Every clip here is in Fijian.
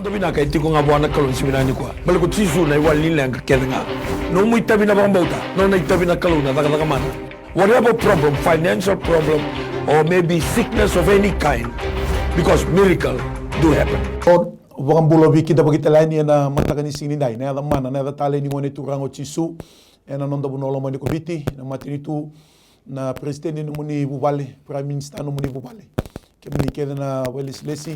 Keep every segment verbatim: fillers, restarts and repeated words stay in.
Noda vinaka e tiko ga vua na Kalou ni siga vinaka nikua. Baleta ko Jisu na iwali ni leqa kece ga. Nomu itavi na vakabauta, nona itavi na Kalou na cakacaka mana. Whatever problem, financial problem, or maybe sickness of any kind, because miracle do happen. O vakabula veikidavaki tale yani ena mataka ni siga nidai, na yaca mana, na yaca talei ni Gone Turaga o Jisu, ena noda vanua lomani ko Viti, na matanitu, na peresitedi ni nomuni vuvale, prime minister nomuni vuvale. Kemuni kece na vakailesilesi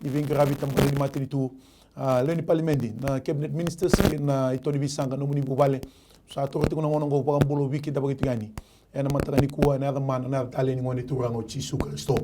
ni veiqaravi tabana ni matanitu, a, lewe ni palimedi, na cabinet ministers, na ito ni veisaqa nomuni vuvale. Sa toro tiko na gauna oqo vakabula veikidavaki tiko yani. Ena mataka nikua, ena yaca mana, na yaca talei ni Gone Turaga o Jisu Karisito.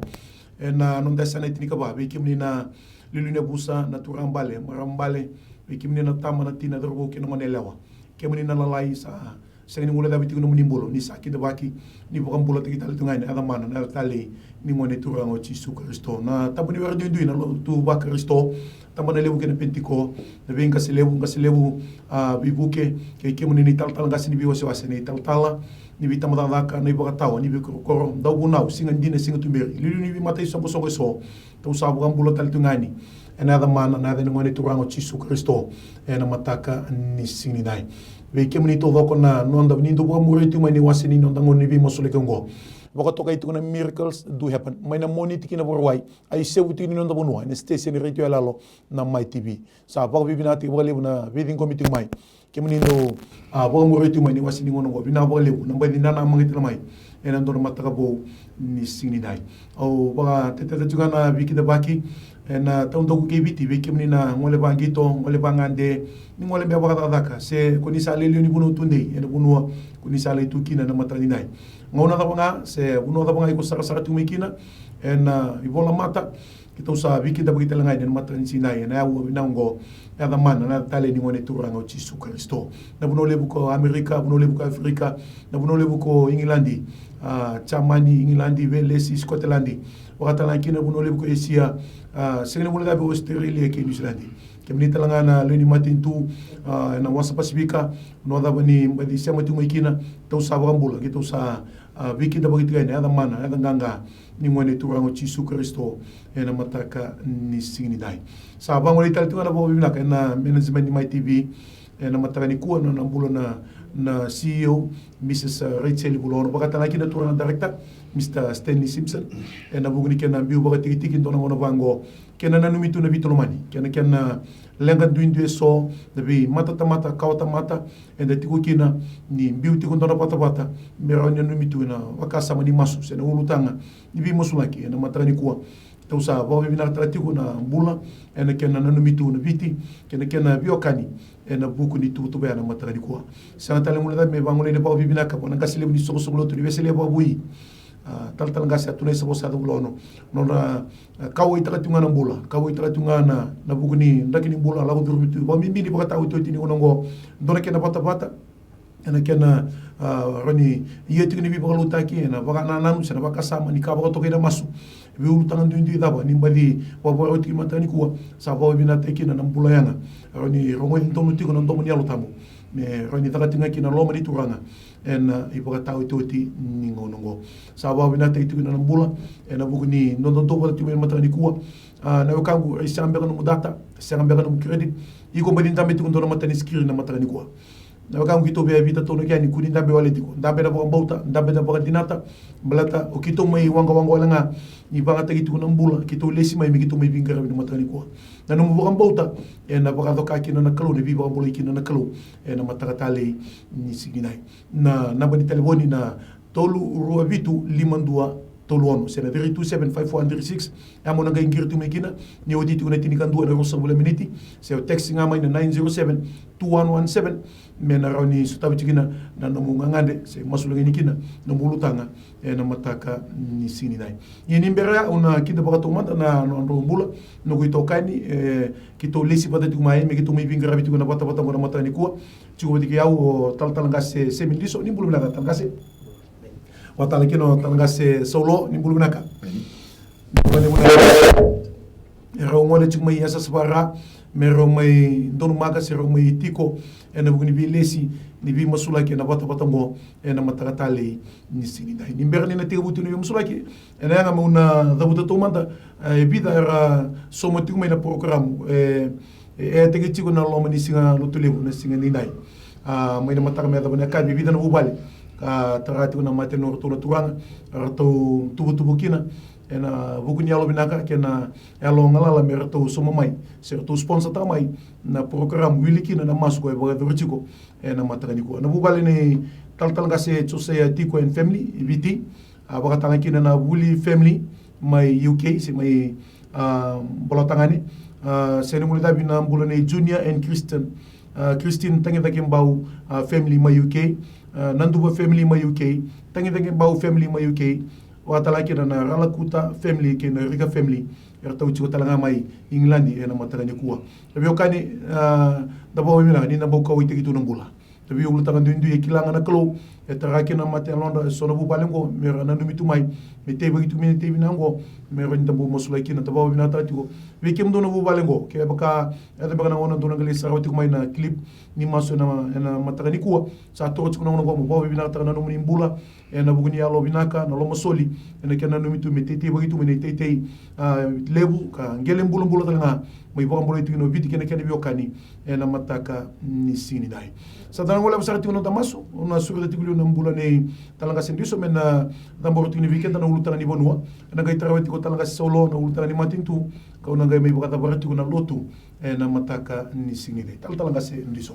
Ena noda yasana e tinikava, vei kemuni na liuliu ni yavusa, na turaga bale, marama bale, vei kemuni na tama, na tina, cauravou kei na gone yalewa. Kemuni na lalai sa sega ni guilecavi tiko nomuni bula, ni sa kidavaki, ni vakabulataki tale tu ga ena yaca mana, na yaca talei ni Gone Turaga o Jisu Karisito. Na tabana ni were duidui na lotu vaKarisito, tabana levu kei na Penitiko, na veiqase levu, qase levu, a, veivuke, kei kemuni na italatala qase ni veiwasewase, na italatala ni veitabacakacaka, na ivakatawa, ni veikorokoro, dauvunau, siga dina, siga tuberi, liuliu ni veimataisoqosoqo eso, tou sa vakabula tale tu ga yani ena yaca mana, na yaca ni Gone Turaga o Jisu Karisito, ena mataka ni siga nidai. Vei kemuni taucoko na noda, ni dau vakamuria tu mai na iwase ni noda gauna ni veimasulaki oqo. Vakatokai tiko na Miracles Do Happen mai na Moniti ki na Vakarauwai, a isevu tiko ni noda vanua ena station retio yaloyalo na Mai T V. Sa vakavinavinakataki vakalevu na veiciqomi tiko mai. Kemuni dau, a, vakamuria tiko mai na iwase ni gauna oqo, vinaka vakalevu na baci nanamaki tale mai ena dua na mataka vou ni siga nidai. Au vakateteta tiko ga na veikidavaki ena taudaku kei Viti, vei kemuni na gole vaqito, gole vagade, ni gole me vakacakacaka, se ko ni sa lialia ni vanua tudei, ena vanua ko ni sa lai tu kina ena mataka nidai. Gauna cava ga se vanua cava ga iko sarasara tiko mai kina ena, a, ivolamata, keitou sa veikidavaki tale ga yani ena mataka ni siga nidai, ena yakavi vinaka oqo, yaca mana, na yaca talei ni Gone Turaga o Jisu Karisito. Na vanua levu ko Amerika, vanua levu ko Afrika, na vanua levu ko Igiladi, a, Jamani, Igiladi, Velesi, Sikoteladi. Vakatalega kina na vanua levu ko Esia, a, sega ni guilecavi Ositerelia kei Niusiladi. Kemuni tale ga na lewe ni matanitu, a, ena wasa Pasifika, vanua cava ni baci sema tiko mai kina, tou sa vakabula, keitou sa, a, veikidavaki tiko yani, yaca mana, yaca qaqa ni Gone Turaga o Jisu Karisito, ena mataka ni siga nidai. Sa vagolei tale tiko ga na vakavinavinaka ena management ni Mai T V, ena mataka nikua, na, na bula na, na C E O, Mrs Rachel Vulaono, vakatalega kina na turaga na director, Mr Stanley Simpson, ena vuku ni kena biu vakatikitiki dua na gauna vaqo, kena nanumi tu na veitolomani, kena, kena leqa duidui eso, na veimatatamata, kawatamata, eda tiko kina, ni biu tiko dua na vatavata, me rawa ni nanumi tu ena vakasama ni masu, se na ulutaga ni veimasulaki, ena mataka nikua. Tou sa vakavinavinakataka tiko na bula, ena kena nanumi tu na Viti, kei na kena veiwekani, ena vuku ni tuvatuva ya na mataka nikua. Sega tale ni guilecavi me vagolei na vakavinavinaka vua na qase levu ni soqosoqo lotu ni Wesele vakavoui. A, talatala qase a tu na isa vosa yaca Vulaono. Nona, a, kauwaitaka tu ga na bula, kauwaitaka tu ga na, na vuku ni draki ni bula, lako curumi tu. Vakabibi ni vakataotioti ni gauna oqo. Dua na kena vatavata, ena kena, a, rawa ni ia tiko ni veivakalotutaki, ena vakanananu, se na vakasama, ni ka vakatokai na masu. Veiulutaga duidui cava, ni baci vakavarau tiko ena mataka nikua, sa vakavinavinakataki kina na bula yaga. Rawa ni rogoci donu tiko na domo ni Yalo Tabu. Me rawa ni caka tiko ga kina na loma ni Turaga. Ena, a, ivakataotioti ni gauna oqo. Sa vakavinavinakataki tiko kina na bula, ena vuku ni noda dau vata tiko mai ena mataka nikua. A, na wekaqu, e sega beka nomu data, sega beka nomu credit. Iko baci dabe tiko dua na mata ni screen ena mataka nikua. Na wekaqu, keitou via veitataunaki yani, kua ni dabe wale tiko. Dabe na vakabauta, dabe na vakadinata. Baleta o keitou mai waqawaqa wale ga ni vakayagataki tiko na bula, keitou lesi mai me keitou mai veiqaravi ena mataka nikua. Na nomu vakabauta, ena vakacoka kina na Kalou, na veivakabulai kina na Kalou ena mataka talei ni siga nidai. Na naba ni talevoni na tolu rua vitu lima dua tolu ono, se na three two seven five four three six. Ya mo na qai qiri tu mai kina ni oti tiko na tinikadua ena ruasagavulu na miniti, se o text ga mai na nine zero seven two one one seven. Me na rawa ni sotavi tiko kina na nomu gagadre se masulaki yani kina nomu ulutaga ena mataka ni siga nidai. Ia ni bera ya, au na kidavaka taumada na nodrau bula noqu itokani, e, keitou lesi vata tiko mai me keitou mai veiqaravi tiko ena vatavata oqo ena mataka nikua. Tiko vata kei au o talatala qase Semi Liso, ni bula vinaka talatala qase. Vakatalega kina o talatala qase Saulo, ni bula vinaka. Ni bula vinaka. E rau gole tiko mai yasayasa vaka me rau mai donumaka se rau mai tiko ena vuku ni veilesi ni veimasulaki ena vatavata oqo ena mataka talei ni siga nidai. Ni bera ni na tekivu tiko na veimasulaki, ena yaga meu na cavuta taumada e vica era sauma tiko mai na porokaramu e e teki tiko na loma ni siga Lotulevu na siga nidai. A, mai na mataka me yacova na yakavi, e vica na vuvale ka tara tiko na mate ni nodratou na turaga, ratou tuvatuva kina ena vuku ni yalo vinaka kei na yalo galala me ratou sauma mai se ratou sponsor taka mai na porokaramu wili kina na masu ko e vakayacori tiko ena mataka nikua. Na vuvale ni talatala qase Josaia Tiko and family, Viti, a, vakatale kina na Vuli family mai U K se mai, a, Bolatagane, a, se ni gulicavi na bula nei Junior and Christian, a, Christine Tagicakebau, a, family mai U K, a, Naduva family mai U K, Tagicakebau family mai U K, vakatale kina na Ralakuta family kei na Rika family, era tau tiko tale ga mai Igiladi ena mataka nikua. Na veiwekani, a, da vakavinavinaka ni da bau kauwaitaki tu na bula. Na veiulutaga duidui e kila ga na Kalou, e tara kina na mate yalodra, e so na vuvale oqo me ra nanumi tu mai me teivaki tu mai na tei vinaka oqo, me rawa ni da bau masulaki kina. Da vakavinavinakataka tiko vei kemudou na vuvale oqo. Kevaka e yaco beka na gauna dou na qai lai sarava tiko mai na clip ni masu ena, ena mataka nikua, sa toro tiko na gauna oqo, meu vakavinavinakataka na nomuni bula ena vuku ni yalo vinaka, na lomasoli, ena kena nanumi tu me teiteivaki tu mai na iteitei, a, levu ka qele bulabula tale ga mai vakabulai tiko kina o Viti kei na kena veiwekani ena mataka ni siga nidai. Sa da na goleva sara tiko na noda masu, au na sureta tiko liu na bula nei Talaqase Driso me na cabora tiko ni vei keda na ulutaga ni vanua. Ena qai taraveta tiko o Talaqase Saulo na ulutaga ni matanitu, kau na qai mai vakacavara tiko na lotu ena mataka ni siga nidai. Tala Talaqase Driso.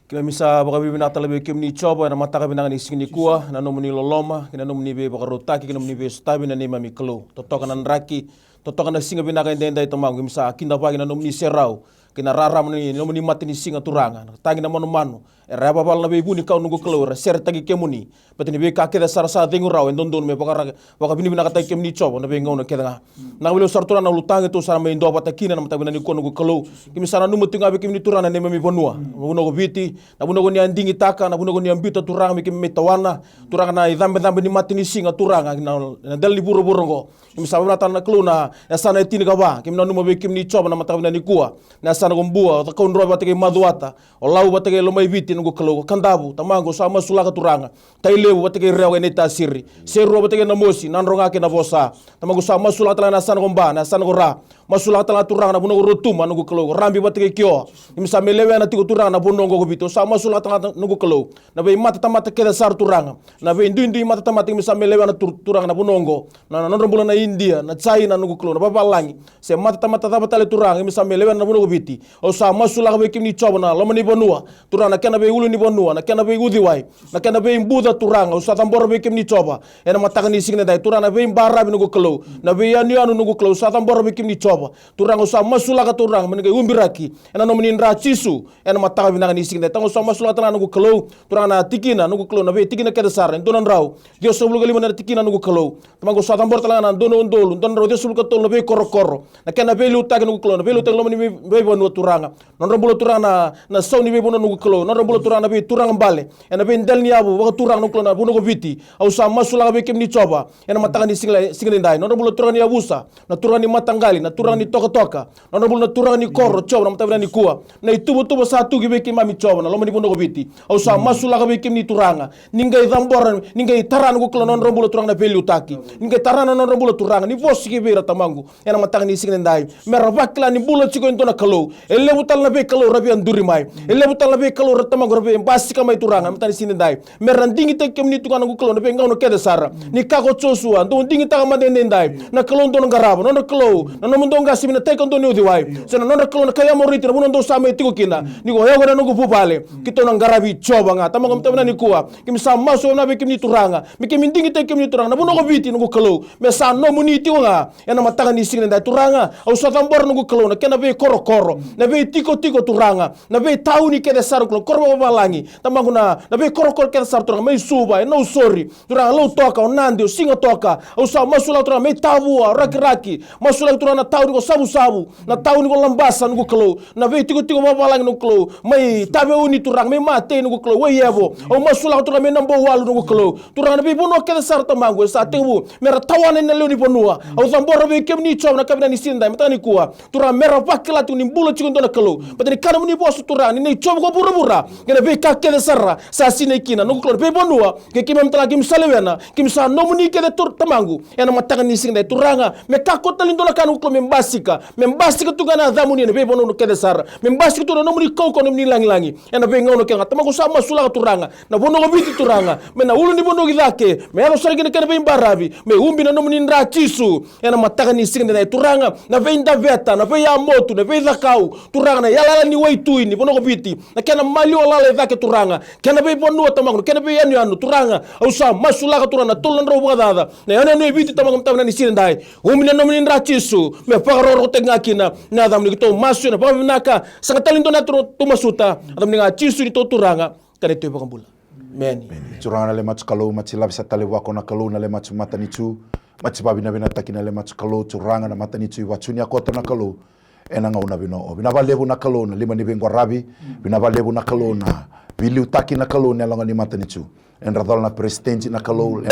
Keimami sa vakavinavinaka tale vei kemuni Jiova ena mataka vinaka ni siga nikua, na nomuni loloma kei na nomuni veivakarautaki kei na nomuni veisotavi na neimami Kalou. Totoka na draki, totoka na siga vinaka edaidai Tamaqu, keimami sa kidavaki na nomuni serau kei na rarama ni nomuni matanisiga Turaga. Na tagi, na manumanu, era yavavala na veivunikau noqu Kalou, era seretaki kemuni. Baleta ni veika kece sara sa cegu rawa e dodonu me vakara-, vakavinavinakataki kemuni Jiova na veigauna kece ga. Vinaka vakalevu sara Turaga na ulutaga tou sa mai duavata kina na mataka vinaka nikua noqu Kalou. Keimami sa nanuma tiko ga vei kemuni Turaga na neimami vanua, na vanua ko Viti, na vanua ko ni a digitaka, na vanua ko ni a biuta Turaga me keimami mai tawana. Turaga na icabecabe ni matanisiga Turaga na, na dela ni vuravura oqo. Keimami sa vakavinavinaka tale na Kalou na yasana e tinikava, keimami nanuma vei kemuni Jiova na mataka vinaka nikua. Na yasana ko Bua, o Cakaudrove vata kei Macuata, o Lau vata kei Lomaiviti noqu Kalou, ko Kadavu, Tamaqu, au sa masulaka Turaga. Tailevu vata kei Rewa kei Naitasiri, Serua vata kei Namosi, Nadroga kei Navosa. Tamaqu, au sa masulaka tale ga na yasana ko Ba, na yasana ko Ra. Masulaka tale ga Turaga na vanua ko Rotuma noqu Kalou, ko Rabi vata kei Kioa. Keimami sa mai lewena tiko Turaga na vanua oqo ko Viti, au sa masulaka tale ga noqu Kalou. Na veimatatamata kece sara Turaga, na veiduidui matatamata keimami sa mai lewena tu-, Turaga na vanua oqo. Na, na nodra bula na Idia, na Jaina noqu Kalou, na vavalagi, se matatamata cava tale Turaga, keimami sa mai lewena na vanua ko Viti. Au sa masulaka vei kemuni Jiova na loma ni vanua, Turaga na kena veiulunivanua, na kena veiuciwai, na kena veibuca Turaga, au sa cabora vei kemuni Jiova. Ena mataka ni siga nidai Turaga na veibaravi noqu Kalou, na veiyanuyanu noqu Kalou, au sa cabora vei kemuni Jiova. Turaga au sa masulaka Turaga me na qai ubiraki ena nomuni dra Jisu. Ena mataka vinaka ni siga nidai Turaga au sa masulaka tale ga noqu Kalou, Turaga na tikina noqu Kalou, na veitikina kece sara, e dua na drau ciwasagavulu ka lima na tikina noqu Kalou. Tamaqu au sa cabora tale ga na dua na udolu dua na drau ciwasagavulu ka tolu na veikorokoro, na kena veiliutaki noqu Kalou, na veiliutaki loma ni vei-, veivanua Turaga. Nodra bula Turaga na, na sau ni veivanua noqu Kalou, nodra bula Turaga na veituraga bale ena veidela ni yavu vakaturaga noqu Kalou na vanua ko Viti. Au sa masulaka vei kemuni Jiova ena mataka ni siga, siga nidai. Nodra bula Turaga ni yavusa, na turaga ni mataqali, na turaga ni tokatoka, nodra bula na turaga ni koro Jiova na mataka vinaka nikua. Na ituvatuva sa tu ki vei keimami Jiova na loma ni vanua ko Viti. Au sa masulaka vei kemuni Turaga, ni qai cabora, ni qai tara noqu Kalou na nodra bula Turaga na veiliutaki. Ni qai tara na nodra bula Turaga, ni vosa ki vei ira Tamaqu. Ena mataka ni siga nidai me ra vakila ni bula tiko e dua na Kalou. E levu tale na veikalou ra via duri mai. E levu tale na veikalou ra Tamaqu ra via basika mai Turaga ena mataka ni siga nidai. Me ra digitaki kemuni tu ga noqu Kalou na veigauna kece sara. Ni kaya ko Josua, dou digitaka mada edaidai na Kalou dou na qarava, nodra Kalou na nomudou qase mai na tai kadua ni uciwai, se na nodra Kalou na kai Amoriti na vanua dou sa mai tiko kina. Ni ko yau kei na noqu vuvale, keitou na qaravi Jiova ga. Tamaqu, mataka vinaka nikua keimami sa masu vinaka vei kemuni Turaga, me keimami digitaki kemuni Turaga na vanua ko Viti noqu Kalou, me sa nomuni tiko ga. Ena mataka ni siga nidai Turaga au sa cabora noqu Kalou na kena veikorokoro, na veitikotiko Turaga, na veitauni kece sara noqu Kalou, koro vakavavalagi Tamaqu, na, na veikorokoro kece sara Turaga, mai Suva, e Nausori Turaga, Lautoka, o Nadi, o Sigatoka. Au sa masulaka Turaga mai Tavua, o Rakiraki, masulaki Turaga na tauni ko Savusavu, na tauni ko Labasa, noqu Kalou, na veitikotiko vavalagi, noqu Kalou, mai Taveuni Turaga, mai Matei, noqu Kalou, Waiyevo, au masulaka Turaga mai Nabouwalu, noqu Kalou, Turaga na veivanua kece sara Tamaqu, e sa tekivu me ra tawana na lewe ni vanua. Au cabora vei kemuni Jiova na kavinaka ni siga edai, mataka nikua, Turaga me ra vakila tiko ni bula tiko e dua na Kalou. Baleta ni kaya na nomuni vosa Turaga, ni nei Jiova ko vuravura kei na veika kece sara sa sinai kina, noqu Kalou, na veivanua, kei keimami tale ga keimami sa lewena, keimami sa nomuni kece Turaga Tamaqu. Ena mataka ni siga edai Turaga, me kakua tale ni dua na ka, noqu Kalou, me basika, me basika tu ga na yacamuni ena veivanua kece sara, me basika tu na nomuni kaukaua, nomuni lagilagi ena veigauna kece ga. Tamaqu, sa masulaka Turaga na vanua ko Viti Turaga, mai na ulunivanua ki cake, me yaco sara kina kena veibaravi, me ubi na nomuni dra Jisu. Ena mataka ni siga edai Turaga, na veidaveta, na veiyamotu, na veicakau Turaga, na yalayala ni waitui ni vanua ko Viti, na kena maliwa lala e cake Turaga, kei na veivanua Tamaqu, na kena veiyanuyanu Turaga. Au sa masulaka Turaga na tolu na drau vakacaca na yanuyanu e Viti Tamaqu, mataka vinaka ni siga edai. Ubi na nomuni dra Jisu, me vakarokorokotaki ga kina na yacamuni. Keitou masu ena vakavinavinaka, sega tale ni dua na ka tou masuta, yacamuni ga Jisu neitou Turaga kei neitou iVakabula. Emeni. Emeni. Turaga na Yalo Tabu Kalou, mati lavisa tale vua ko na Kalou na Yalo Tabu matanitu, mati vavinavinataki na Yalo Tabu Kalou, Turaga na matanitu i Vatunia koto na Kalou. Ena gauna vinaka o, vinaka vakalevu na Kalou na lima ni veiqaravi, vinaka vakalevu na Kalou na veiliutaki na Kalou ni yaloga ni matanitu. Era cola na peresitedi na Kalou.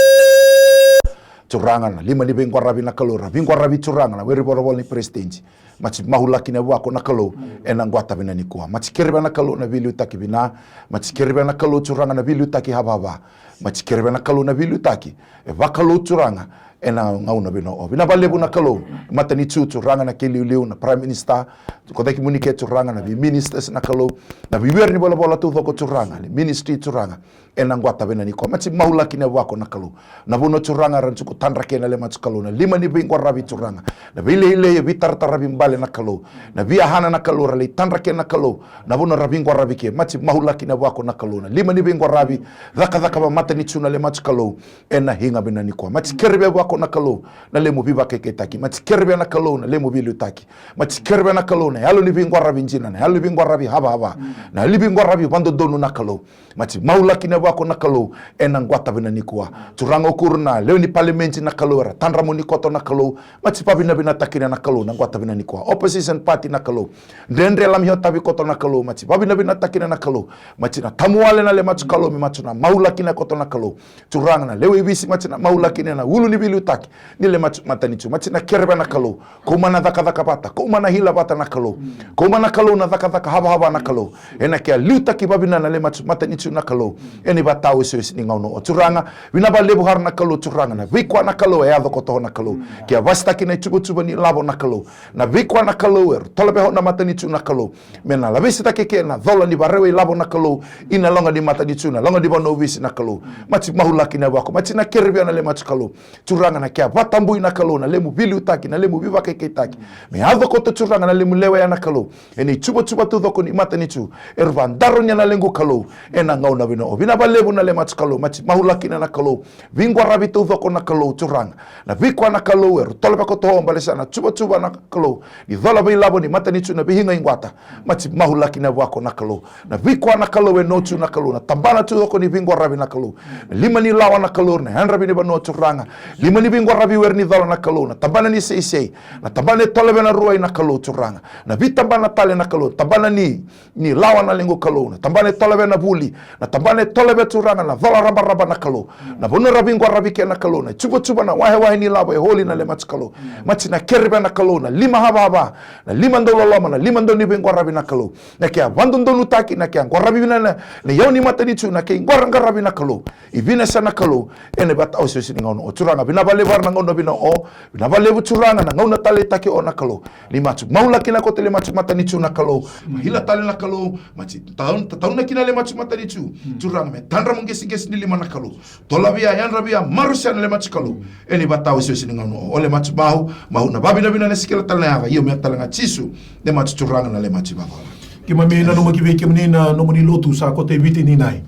Turaga na lima ni veiqaravi na Kalou, ra veiqaravi Turaga na were volavola ni peresitedi. Mati masulaki na vua ko na Kalou, ena quata vinaka nikua. Mati kerea na Kalou na veiliutaki vina, mati kerea na Kalou Turaga na veiliutaki havahava, mati kerea na Kalou na veiliutaki e vakalou Turaga, ena gauna vinaka o. Vinaka vakalevu na Kalou, matanitu Turaga na kei liuliu na Prime Minister, ko cake muni ke Turaga na vei ministers na Kalou, na veiwere ni volavola taucoko Turaga, ni ministry Turaga, ena quata vinaka nikua. Mati masulaki na vua ko na Kalou. Na vanua Turaga era juku tadra kei na Yalo Tabu Kalou, na lima ni veiqaravi Turaga, na veilailai e veitarataravi bale na Kalou, na veiyahana na Kalou ra lai tadra kei na Kalou, na vanua ra veiqaravi ke. Mati masulaki na vua ko na Kalou na lima ni veiqaravi, cakacaka vamatanitu na Yalo Tabu Kalou, ena siga vinaka nikua. Mati kerea vua ko na Kalou na lemu veivakaikeitaki, mati kerea na Kalou na lemu veiliutaki, mati kerea na Kalou na yalo ni veiqaravi dina, na yalo ni veiqaravi havahava, na yalo ni veiqaravi vadodonu na Kalou. Mati masulaki na vua ko na Kalou, ena quata vinaka nikua. Turaga o kuru na lewe ni palimedi na Kalou, era tadra muni koto na Kalou, mati vavinavinataki na Kalou, na quata vinaka nikua. Opposition party na Kalou, dredre lami otavi koto na Kalou, mati vavinavinataki na Kalou, mati na tamu wale na Yalo Tabu Kalou, me mati na masulaki na koto na Kalou. Turaga na lewe i Viti, mati na masulaki na ulu ni veiliutaki ni Yalo Tabu matanitu, mati na kerea na Kalou. Kau mai na cakacaka vata, kau mai na hila vata na Kalou. Kau mai na Kalou na cakacaka havahava na Kalou, ena kea liutaki vavina na Yalo Tabu matanitu na Kalou. Ena ivakataotioti ni gauna o Turaga, vinaka vakalevu hara na Kalou Turaga, na veika na Kalou e yaco koto na Kalou. Kea vasitaki na ituvatuva ni lavo na Kalou, na veika na Kalou era tolove ho na matanitu na Kalou, me na lavisitaki ke na cola ni vakarau ilavo na Kalou, ina loga ni matanitu, na loga ni vanua o Viti na Kalou. Mati masulaki na vua ko, mati na kerea na Yalo Tabu Kalou. Turaga na kea vatabui na Kalou na lemu veiliutaki, na lemu veivakaikeitaki, me yaco koto Turaga na lemu lewe ya na Kalou, ena ituvatuva taucoko ni matanitu, era vadaronia na lequ Kalou, ena gauna vinaka o. Vinaka vakalevu na Yalo Tabu Kalou, mati masulaki na Kalou, veiqaravi taucoko na Kalou Turaga, na veika na Kalou era tolove koto ho baleta na tuvatuva na Kalou ni cola veilavo ni matanitu na veihiga i quata. Mati masulaki na vua ko na Kalou, na veika na Kalou e notu na Kalou, na tabana taucoko ni veiqaravi na Kalou, na lima ni lawa na Kalou, na yadravi ni vanua Turaga, lima ni veiqaravi were ni cola na Kalou, na tabana ni seisei, na tabana e tolove na ruai na Kalou Turaga, na veitabana tale na Kalou, tabana ni ni lawa na lequ Kalou, na tabana e tolove na vuli, na tabana e tolove Turaga na cola rabaraba na Kalou, na vanua ra veiqaravi ke na Kalou, na tuvatuva na wahewahe ni lavo e holi na Yalo Tabu Kalou. Mati na kerea na Kalou na lima havahava, na lima dau loloma, na lima dau ni veiqaravi na Kalou, na kea vadodonutaki, na kea qaravi vina na, na iyau ni matanitu, na kei qaraqaravi na Kalou. I vinaka sa na Kalou, ena ivakataotioti ni gauna o Turaga, vinaka vakalevu hara na gauna vinaka o, vinaka vakalevu Turaga na gauna taleitaki o na Kalou. Ni mati masulaki na koto Yalo Tabu matanitu na Kalou, ma hila tale na Kalou, mati tataunaki na Yalo Tabu matanitu. Turaga me tadra mo qeseqese ni lima na Kalou, tolavia, yadravi, marusia na Yalo Tabu Kalou. Ena ivakataotioti ni gauna o, o Yalo Tabu, mau na vavinavinaka na sikila tale na yaca, io me tale ga Jisu, Yalo Tabu Turaga na Yalo Tabu Vakacola. Keimami nanuma ki vei kemuni na nomuni lotu sa koto e Viti ni nai.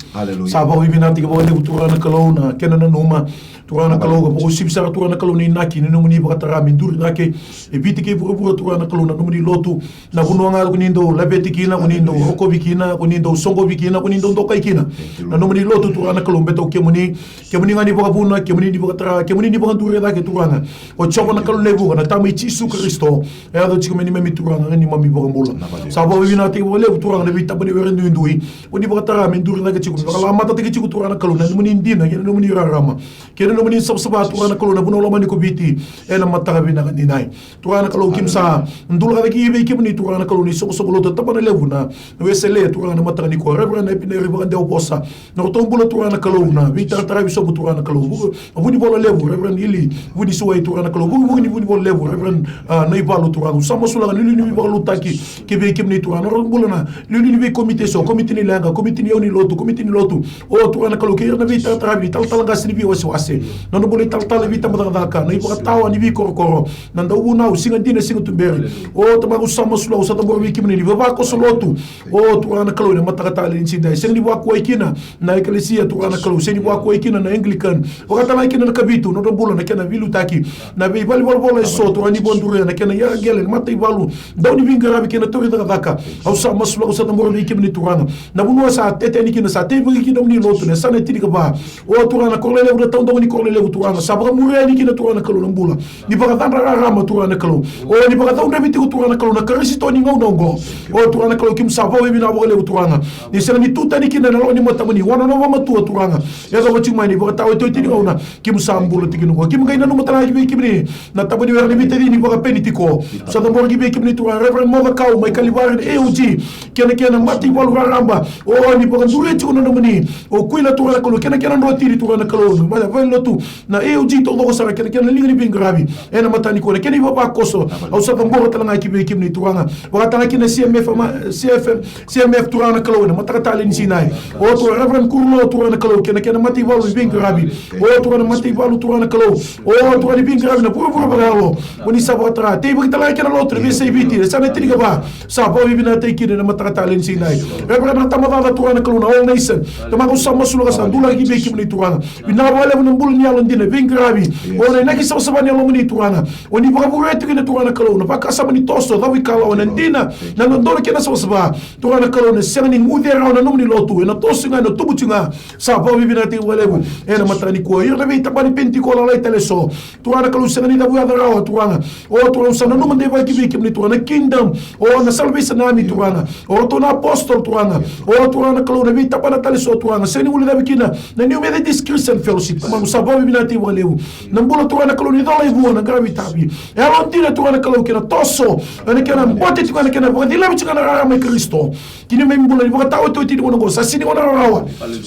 Sa vakavinavinaka vakalevu Turaga na Kalou na kena nanuma. Turaga na Kalou, ka vakausivi sara Turaga na Kalou na inaki ni nomuni vakatara me duri cake e Viti kei vuravura Turaga na Kalou na nomuni lotu. Na vanua ga ko ni dau laveti kina, ko ni dau rokovi kina, ko ni dau soqovi kina, ko ni dau dokai kina. Na nomuni lotu Turaga na Kalou, baleta o kemuni, kemuni ga ni vakavuna, kemuni ni vakatara, kemuni ni vakaduri cake Turaga. O Jiova na Kalou levu, na Tama i Jisu Karisito. E yaco tiko me neimami Turaga, neimami iVakabula. Sa vakavinavinakataki vakalevu Turaga na veitaba ni were duidui. Ko ni vakatara me duri cake tiko, me vakalamatataki tiko Turaga na Kalou na nomuni dina kei na nomuni rarama kei na nomuni savasava Turaga na Kalou na vanua lomani ko Viti. Ena mataka vinaka ni nai Turaga na Kalou, keimami sa dulaka cake vei kemuni Turaga na Kalou na isoqosoqo lotu, tabana levu na Wesele Turaga na mataka nikua, Reverend Epineri Vakadewavosa. Na nodratou bula Turaga na Kalou na veitarataravi sobu Turaga na Kalou. Vu- Vunivola levu Reverend Ili Vunisiwai Turaga na Kalou. Vukivuki ni Vunivola levu Reverend, ah, Naivalu Turaga. Au sa masulaka na iliuliu ni veivakalotutaki ki vei kemuni Turaga. Na nodratou bula na iliuliu ni veikomiti eso, komiti ni leqa, komiti ni yau ni lotu, komiti ni lotu. O Turaga na Kalou, kei ira na veitarataravi ni talatala qase ni veiwasewase. Na nodra bula italatala ni veitabacakacaka, na ivakatawa ni veikorokoro, na dauvunau, siga dina, siga tuberi. O Tamaqu, au sa masulaka, au sa cabora vei kemuni na ivavakoso lotu. O Turaga na Kalou, ena mataka talei ni siga edai, sega ni vakuwai kina na ekelesia Turaga na Kalou, sega ni vakuwai kina na Anglican, vaka tale ga kina na Kavitu, na nodra bula, na kena veiliutaki, na veivale ni volavola eso Turaga ni vakaduria, na kena iyaraqele, na mataivalu, dau ni veiqaravi kei na tauri cakacaka. Au sa masulaka, au sa cabora vei kemuni Turaga. Na vanua sa tete yani kina, sa teivaki kina nomuni lotu, na yasana e tinikava. O Turaga na koro lelevu, na taudaku ni koro lelevu Turaga, sa vakamuria yani kina Turaga na Kalou na bula ni vakacadra rarama Turaga na Kalou. O ni vakacaudavi tiko Turaga na Kalou na Karisito ni gauna oqo. O Turaga na Kalou, keimami sa vakavinavinaka vakalevu Turaga. Ni sega ni tu tani kina ena loma ni matamuni, vua na nona vakamatua Turaga. Yacova tiko mai na ivakataotioti ni gauna keimami sa bula tiko kina oqo. Keimami qai nanuma tale ga ki vei kemuni na taba ni were ni veitacini vakapenitiko. Sa cabora ki vei kemuni Turaga Reverend Mocakau mai Kalivari na A O G. Kei na kena mataivalu raraba. O ni vakaduria tiko na nomuni, o Kuila Turaga na Kalou, kei na kena drotini Turaga na Kalou, na vale ni lotu na A O G taucoko sara, kei na kena liga ni veiqaravi. Ena mataka nikua na kena ivavakoso, au sa cabora tale ga ki vei kemuni Turaga. Vaka tale ga kina C M F, ma-, C F M, C M F Turaga na Kalou, ena mataka talei ni siga edai. O Turaga Reverend Kurulo Turaga na Kalou, kei na kena mataivalu ni veiqaravi. O Turaga na mataivalu Turaga na Kalou. O Turaga ni veiqaravi na vuravura vakayalo. O ni sa vakatara, teivaki tale ga kina na lotu na veiyasai Viti, na yasana e tinikava. Sa vakavinavinakataki kina ena mataka talei ni siga edai. Reverend Natamadada Turaga na Kalou na All Nation. Tamaqu, au sa masulaka, sa dulaka ki vei kemuni Turaga. Vinaka vakalevu na bula ni yalodina, veiqaravi. O na inaki savasava ni yalomuni Turaga. O ni vakavurea tiko kina Turaga na Kalou na vakasama ni toso, cavuikalawa, na dina, na dodonu kei na savasava. Turaga na Kalou, na sega ni guce rawa na nomuni lotu, ena toso ga, ena tubu tiko ga. Sa vakavinavinakataki vakalevu ena mataka nikua. Ira na veitaba ni penitiko lalai tale eso. Turaga na Kalou, sega ni cavuyaca rawa Turaga. O Turaga, au sa nanuma deivaki vei kemuni Turaga na Kingdom. O na Salvation Army Turaga. O ratou na Apostle Turaga. O Turaga na Kalou, na veitabana tale eso Turaga, sega ni guilecavi kina na New Methodist Christian Fellowship. Tamaqu, sa vakavinavinakataki vakalevu na bula Turaga na Kalou ni cola i vua na qaravi tavi. E yalodina Turaga na Kalou kei na toso, ena kena bote tiko, ena kena vakacilavi tiko na rarama i Karisito. Ki neimami bula ni vakataotioti ni gauna oqo, sa sega ni gauna rawarawa.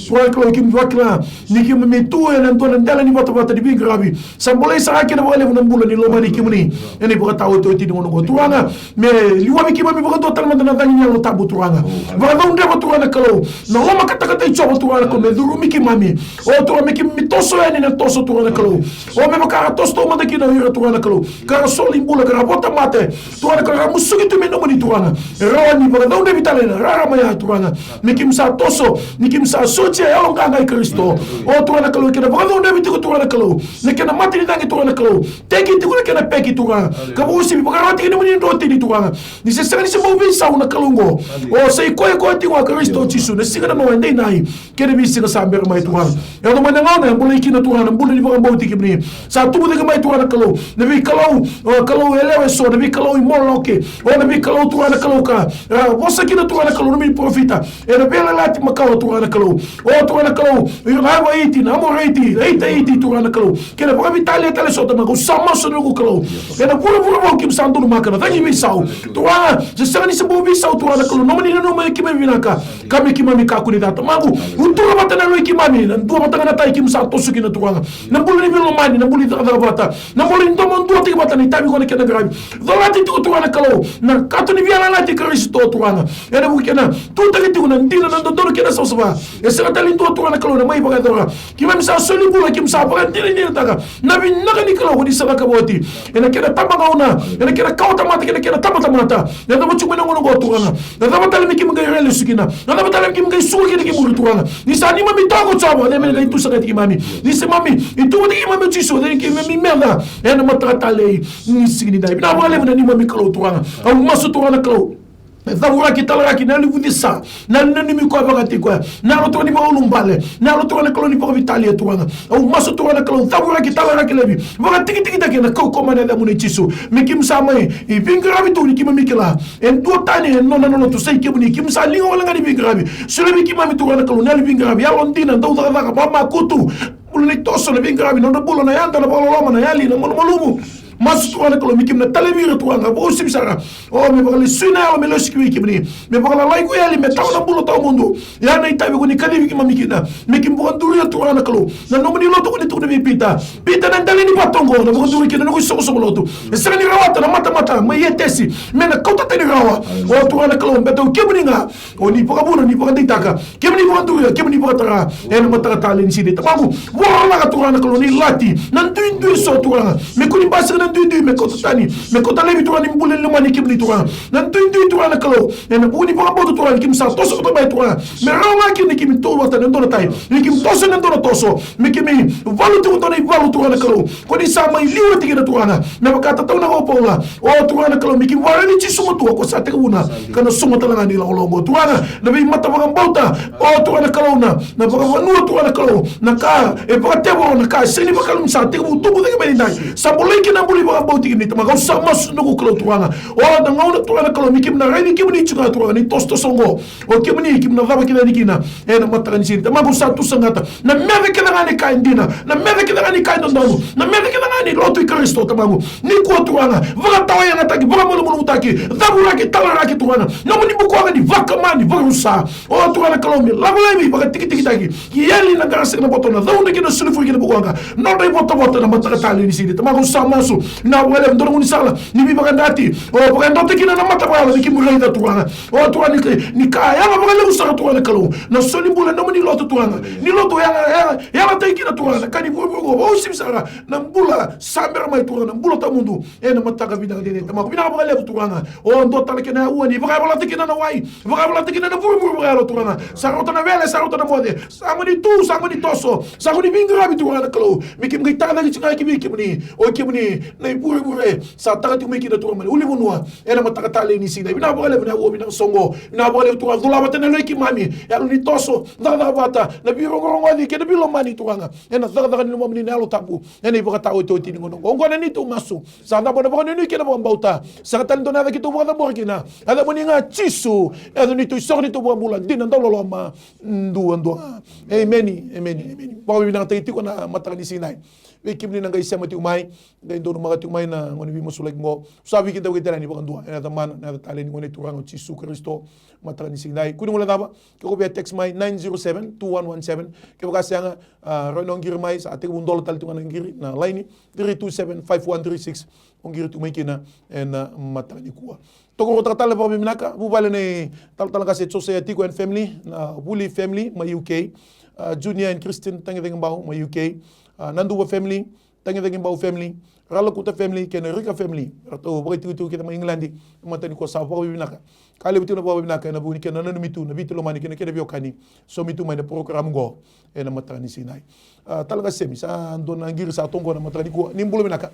Turaga na Kalou, keimami vakila ni keimami tu ena dua na dela ni vatavata ni veiqaravi. Sa bolei sara kina vakalevu na bula ni lomani kemuni ena ivakataotioti ni gauna oqo Turaga. Me liwavi keimami vakadua tale mada na cagi ni Yalo Tabu Turaga. Vakacaudreva Turaga na Kalou na loma katakata i Jiova Turaga na Kalou, me curumi keimami. O Turaga, me keimami toso yani ena toso Turaga na Kalou. O me vaka ra toso taumada kina o ira Turaga na Kalou, ka ra soli bula, ka ra vota mate. Turaga na Kalou, ra musuki tu me nomuni Turaga. E rawa ni vakacaudrevi tale na rarama ya Turaga. Me keimami sa toso, ni keimami sa sotia e yaloqaqa i Karisito. O Turaga na Kalou, kena vakacaudrevi tiko Turaga na Kalou, na kena mate ni cagi Turaga na Kalou, teki tiko na kena peki Turaga. Ka vakauasivi, vakarau tiko na nomuni drotini Turaga. Ni se sega ni se bau veisau na Kalou oqo. O sa i koya koya tiko ga Karisito Jisu, na siga, na gauna, na deinai kei na veisiga sa bera mai Turaga. E yaco mai na gauna e bolei kina Turaga na bula ni vakabauti kemuni. Sa tubu cake mai Turaga na Kalou na veikalou, o, kalou yalewa eso, na veikalou i Moloke, o na veikalou Turaga na Kalou ka ra vosa kina Turaga na Kalou na nomuni parofita ena Veiyalayalati Makawa Turaga na Kalou. O Turaga na Kalou, ira na Evaiti, na Amoraiti, na Itaiti Turaga na Kalou, kei na vakaveitalia tale eso Tamaqu, au sa masu na noqu Kalou. Ena vuravura vou keimami sa donumaka na cagi veisau Turaga. Se sega ni se bau veisau Turaga na Kalou, nomuni nanuma me keimami vinaka, ka me keimami kakua ni ca Tamaqu. Utura vata na yalo i keimami, na dua vata ga na tai keimami sa toso kina Turaga. Na bula ni veilomani, na bula ni cakacaka vata, na bula ni domo duataki vata, na itavi qo na kena qaravi. Colati tiko Turaga na Kalou na kato ni veiyalayalati i Karisito Turaga. Ena vuku kei na tutaki tiko na dina, na dodonu kei na savasava. E sega tale ni dua Turaga na Kalou na mai vakayacora. Keimami sa soli bula, keimami sa vakadinadinataka na vinaka ni Kalou ko ni sa cakava oti ena kena tabagauna, ena kena kawatamata kei na kena tabatamata. Ena yacova tiko mai na gauna oqo Turaga. Na cava tale me keimami qai rai lesu kina? Na cava tale me keimami qai suka kina ki muri, Turaga? Ni sa neimami toka ko Jiova, o cei me na qai tusa ga vata kei keimami? Ni sa neimami, ni tu vata kei keimami o Jisu, o cei me keimami meca ena mataka talei ni siga nidai? Vinaka vakalevu na neimami Kalou, Turaga. Au masu, Turaga na Kalou, me cavuraki, talaraki na yalo ni vucesa, na yalo ni nanumi koya vakataki koya, na yalo, Turaga, ni vakaulubale, na yalo, Turaga na Kalou, ni vakaveitalia, Turaga. Au masu, Turaga na Kalou, cavuraki, talaraki, laivi, vakatikitikitaki ena kaukaua mai na yacamuni, Jisu. Me keimami sa mai veiqaravi tu, ni keimami kila e duatani e nona na lotu, sa i kemuni. Keimami sa liga wale ga ni veiqaravi. Solia vei keimami, Turaga na Kalou, na yalo ni veiqaravi, yalodina, daucakacaka, mamakutu, bula ni toso, na veiqaravi, nodra bula, na yada, na vakaloloma, na yali, na malumalumu. Masu, Turaga na Kalou, me keimami na talevi ira, Turaga, vakauasivi sara. O, me vakalesui na yalo me lesu ki vei kemuni, me vakalalai ko yali, me tawa na bula tawamudu. Ya na itavi ko ni kacivi keimami kina, me keimami vakaduria, Turaga na Kalou, na nomuni lotu ko ni tukuna vei Pita. Pita, na dela ni vatu oqo na vakaduri kina na noqu isoqosoqo lotu. E sega ni rawata na matamata mai Etesi me na kauta tani rawa. O, Turaga na Kalou, baleta o kemuni ga o ni vakavuna, ni vakadeitaka, kemuni vakaduria, kemuni vakatara ena mataka talei ni siga. Tamaqu, vorolaka, Turaga na Kalou, na ilati, na duidui eso, Turaga, me kua ni basika na duidui, me kauta tani, me kauta laivi, Turaga, ni bula ni lomani kemuni, Turaga. Na duidui, Turaga na Kalou, ena vuku ni vakabauta, Turaga, ni keimami sa toso vata mai, Turaga, me rawa ga kina ni keimami tu vata ena dua na tai, ni keimami toso ena dua na toso, me keimami valu tiko dua na ivalu, Turaga na Kalou, ko ni sa mai liwa tiko kina, Turaga. Me vaka tataunaka o Paula, o, Turaga na Kalou, me keimami vakaraici Jisu matua, ko sa tekivuna ka na sogo tale ga ni lakolako oqo, Turaga. Na veimata vakabauta, o, Turaga na Kalou, na, na vakavanua, Turaga na Kalou, na ka e vakatevoro, na ka e sega ni vakalou, sa tekivu tubu cake mai nidai, sa bolei kina na bula ni vakabauti kemuni, Tamaqu. Au sa masu, noqu Kalou, Turaga. O, na gauna, Turaga na Kalou, me keimami na raici kemuni tiko ga, Turaga, ni tosotoso oqo, o kemuni, keimami na cava kece yani kina ena mataka ni siga. Tamaqu, sa tu saqata na meca kece ga ni ka e dina, na meca kece ga ni ka e dodonu, na meca kece ga ni lotu i Karisito, Tamaqu. Nikua, Turaga, vakatawayagataki, vakamalumalumutaki, cavuraki, talaraki, Turaga. Nomuni bukawaqa ni vakama, ni vakarusa. O, Turaga na Kalou, me lako laivi, vakatikitikitaki, ki yali na qara sega na boto, na caudre kei na sulufure kei na bukawaqa, nodra ivotavota ena mataka talei ni siga. Tamaqu, sa masu, vinaka vakalevu, dua na gaunisala ni veivakayadrati, o, vakayadrata kina na mata vakayalo, me keimami raica, Turaga. O, Turaga, ni, ni ka yaga vakalevu sara, Turaga na Kalou, na solibula ni nomuni lotu, Turaga. Ni lotu yaga, yaga, yagataki kina, Turaga, na ka ni vuravura oqo. Vakauasivi sara na bula sa bera mai, Turaga, na bula tawamudu ena mataka vinaka edaidai, Tamaqu. Vinaka vakalevu, Turaga. O, dua tale kena aua ni vakayavalata kina na wai, vakayavalata kina na vuravura vakayalo, Turaga. Sa rauta na wele, sa rauta na moce, sa qo ni tu, sa qo ni toso, sa qo ni veiqaravi, Turaga na Kalou, me keimami qai tagicaka tiko ga ki vei kemuni, o kemuni na ivurevure sa taga tiko mai kina, Turaga, mai na ulunivanua ena mataka talei ni siga. Vinaka vakalevu na aua vinaka soqo. Vinaka vakalevu, Turaga, cula vata na yalo i keimami, yalo ni toso, cakacaka vata, na veirogorogoci kei na veilomani, Turaga, ena cakacaka ni lomamuni na Yalo Tabu ena ivakataotioti ni gauna oqo. Oqo na neitou masu, sa cabo na vakanuinui kei na vakabauta. Sega tale ni dua na yaca keitou vakacabora kina, a yacamuni ga, Jisu, yaca neitou isoro, neitou vakabula dina, dauloloma duadua ga. Emeni, emeni, emeni. Vakavinavinakataki tiko na mataka ni siga nidai vei kemuni na qai sema tiko mai, qai donumaka tiko mai na gauna ni veimasulaki oqo. Sa vei keda vakaitalia ni vakadua ena yaca mana, na yaca talei ni Gone Turaga o Jisu Karisito. Mataka ni siga nidai, kua ni guilecava, ke ko via text mai nine zero seven two one one seven. Kevaka sega, a, rawa ni o qiri mai, sa tekivu dola tale tu ga na qiri, na laini three two seven five one three six. O qiri tu mai kina ena mataka nikua. Tokaruataka tale vakavinavinaka vuvale nei talatala qase Josaia Tiko and family, na Vuli family mai U K, a, Junior and Christine Tagicegibau mai U K, a, Naduva family, Tagicegibau family, Ralakuta family kei na Rika family, ratou vakaitikotiko kece mai Igiladi. Mataka nikua sa vakavinavinaka. Ka levu tiko na vakavinavinaka ena vuku ni kena nanumi tu na Viti lomani kei na kena veiwekani. Saumi tu mai na program oqo ena mataka ni siga nidai. A, tale ga Semi, sa dua na qiri sa tu qo na mataka nikua. Ni bula vinaka.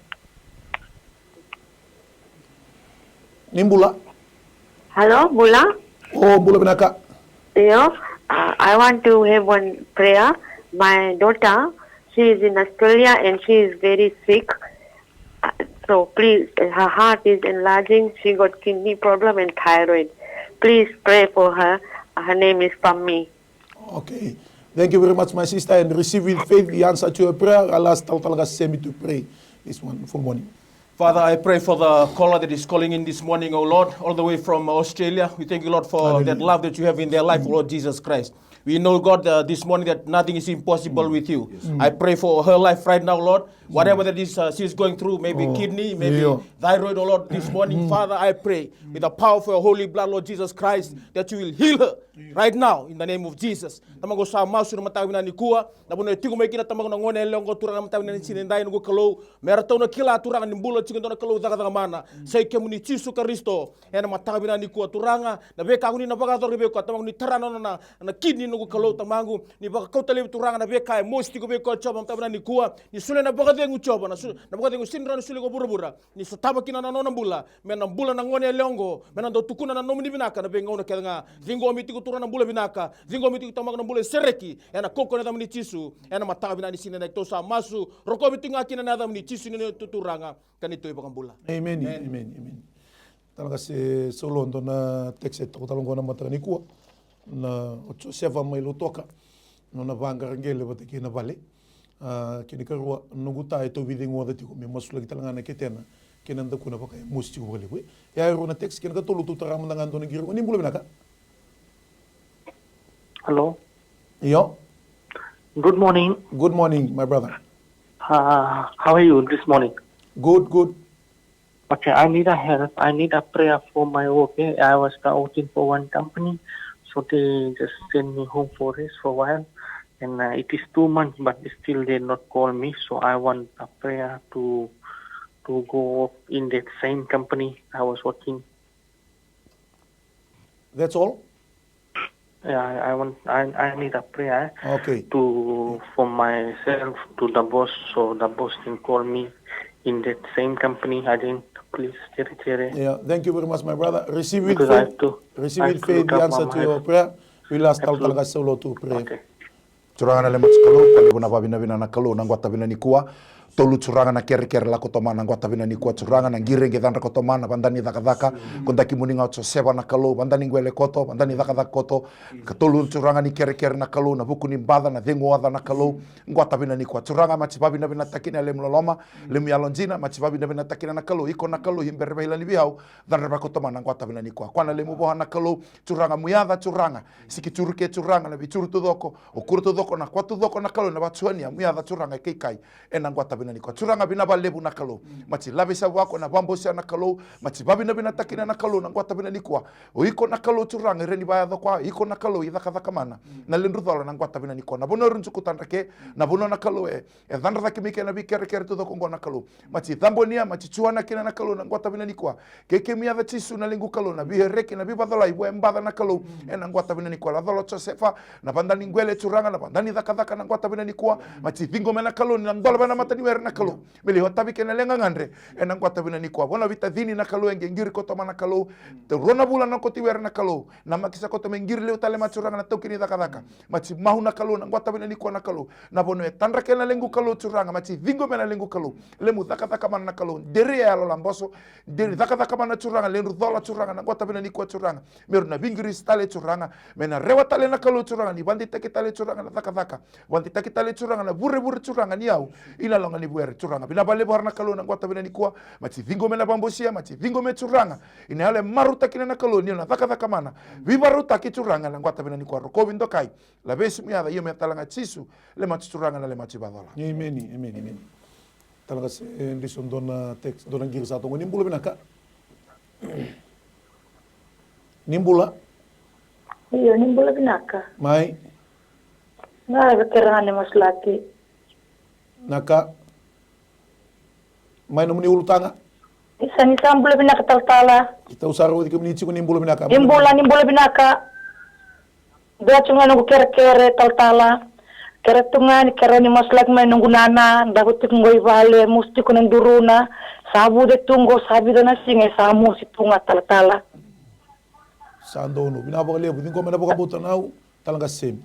Ni bula. Hello, bula. O, bula vinaka. Io, uh, I want to have one prayer. My daughter, she is in Australia and she is very sick. Uh, so please, uh, her heart is enlarging. She got kidney problem and thyroid. Please pray for her. Her name is Pammi. Okay. Thank you very much, my sister, and receive with faith the answer to your prayer. I'll ask Talatala Semi to pray this wonderful morning. Father, I pray for the caller that is calling in this morning, oh Lord, all the way from Australia. We thank you, Lord, for that love that you have in their life, Lord Jesus Christ. We know, God, uh, this morning that nothing is impossible with you. I pray for her life right now, Lord. Whatever that is, uh, she's going through, maybe kidney, maybe thyroid, oh Lord, this morning, Father, I pray with the power of your holy blood, Lord Jesus Christ, that you will heal her right now in the name of Jesus. Tamaqu, sa masu na mataka vinaka nikua, na vanua e tiko mai kina, Tamaqu, na gone yalewa oqo, Turaga, na mataka vinaka ni siga nidai, noqu Kalou, me ratou na kila, Turaga, ni bula tiko e dua na Kalou cakacaka mana. Sa i kemuni Jisu Karisito. Ena mataka vinaka nikua Turaga, na veika ko ni na vakayacora vei koya Tamaqu, ni tara na nona na kidney noqu Kalou Tamaqu, ni vakakauta laivi Turaga na veika e mosi tiko vei koya Jiova, mataka vinaka nikua, ni solia na vakacegu Jiova, na su-, na vakacegu sega ni rawa ni solia ko vuravura, ni sotava kina na nona bula, me na bula na gone yalewa oqo, me na dau tukuna na nomuni vinaka na veigauna kece ga. Ciqomi tiko Turaga na bula vinaka, ciqomi tiko Tamaqu na bula e sereki, ena kaukaua ni yacamuni Jisu, ena mataka vinaka ni siga nidai tou sa masu, rokovi tiko ga kina na yacamuni Jisu ni na tu Turaga. Ka ni tu i vakabula. Emeni, emeni, emeni. Talaka se solo dua na text e toka tale qo na mataka nikua. Na o Josefa mai Lautoka. Nona vaqaraqele vata kei na vale. A, kena ikarua, noqu ta e tauvi cegu oca tiko me masulaki tale ga na ketena kei na dakuna vaka e mosi tiko vakalevu. E a rua na text, kena ikatolu tou tara mada ga dua na qiri. Ni bula vinaka. Hello. Io. Good morning. Good morning, my brother. Uh, how are you this morning? Good, good. Okay, I need a help. I need a prayer for my work. Eh? I was working for one company, so they just send me home for rest for a while, and uh, it is two months, but still they not call me. So I want a prayer to to go work in that same company I was working. That's all? Yeah, I, I want, I, I need a prayer. Okay. To, for myself, to the boss, so the boss can call me in that same company again, please, Chere Chere. Yeah, thank you very much, my brother. Receive with faith. Receive with faith the answer to your prayer. We'll ask Taltalaka Saulo to pray. Okay. Turaga na lemaci Kalou, ka levu na vavinavina na Kalou na qwata vina nikua. Tolu Turaga na kerekere lako tomana na qwata vina nikua Turaga na qiri qe cadra ko tomana vada ni cakacaka. Ko daki muni ga o Josefa na Kalou vada ni qwele koto vada ni cakacaka koto. Ka tolu Turaga ni kerekere na Kalou na vuku ni baca na cegu oca na Kalou. Qwata vina nikua Turaga maci vavinavinataki na lemu loloma, lemu yalo dina maci vavinavinataki na Kalou iko na Kalou i bere vailani vei au. Cadra vako tomana na qwata vina nikua koya na lemu voa na Kalou. Turaga muyaca Turaga. Siki turu ke Turaga na veituru tucoko. O kura tucoko na kua tucoko na Kalou na vatuania muyaca Turaga e kaikai. Ena qwata vina nikua Turaga vina valevu na Kalou. Mati lave sa vako na vabosia na Kalou. Mati vavinavinataki na Kalou na qwata vina nikua. O iko na Kalou Turaga i reni vayaco koya iko na Kalou i cakacaka mana. Na ledru cola na qwata vina nikua na vanua ru juku tadra ke. Na vanua na Kalou e E cadra cake mai kei na veikerekere tucoko oqo na Kalou. Mati cabonia, mati cuana kina na Kalou na qwata vina nikua. Kei kemu yaca Jisu na lequ Kalou na veihereki na veivacalai vua e baca na Kalou. Ena qwata vina nikua lacola Josefa na vada ni qwele Turaga na vada ni cakacaka na qwata vina nikua. Mati ciqo me na Kalou ni na dola vei na mata ni were na Kalou. Me lei otavi kei na leqa gadre. Ena qwata vina nikua vua na veitacini na Kalou e qe qiri koto ma na Kalou. Te rua na vula na koti were na Kalou. Na makisa koto me qiri leu tale ma Turaga na taukei ni cakacaka. Mati mau na Kalou na qwata vina nikua na Kalou. Na vanua e tadra kei na lequ Kalou Turaga mati ciqo me na lequ Kalou. Lemu cakacaka mana na Kalou deri e yalo laboso. Deri cakacaka mana Turaga ledru cola Turaga na qwata vina nikua Turaga. Meru na viqirisi tale Turaga. Me na rewa tale na Kalou Turaga ni vadeitaki tale Turaga na cakacaka. Vadeitaki tale Turaga na vurevure Turaga ni yau. Ina loga ni vuere Turaga vina valevu hara na Kalou na qwata vina nikua. Mati ciqo me na vabosia mati ciqo me Turaga. Ina yalo e marautaki na na Kalou ni na cakacaka mana. Veivarautaki Turaga na qwata vina nikua rokovi dokai. Lavesi mu yaca io me tala ga Jisu. Le mati Turaga na le mati vacola. Emeni, emeni, emeni. Tala ga se e diso dua na text dua na qiri sa toqo ni bula vinaka. Ni bula. Io ni bula vinaka. Mai. Ga e vekera ga ni masulaki. Naka. Mai nomuni ulutaga. Isa ni sa bula vinaka talatala. Itau sa rauti kemuni tiko ni bula vinaka. Ni bula ni bula vinaka. Dua tu ga noqu kerekere talatala. Kere tu ga ni kere ni masulaki mai noqu nana davo tiko qo i vale musu tiko na duruna. Sa vuce tu qo sa vica na siga e sa musi tu ga talatala. Sa donu vinaka vakalevu ciqo mai na vakabauta nau. Tala ga semi.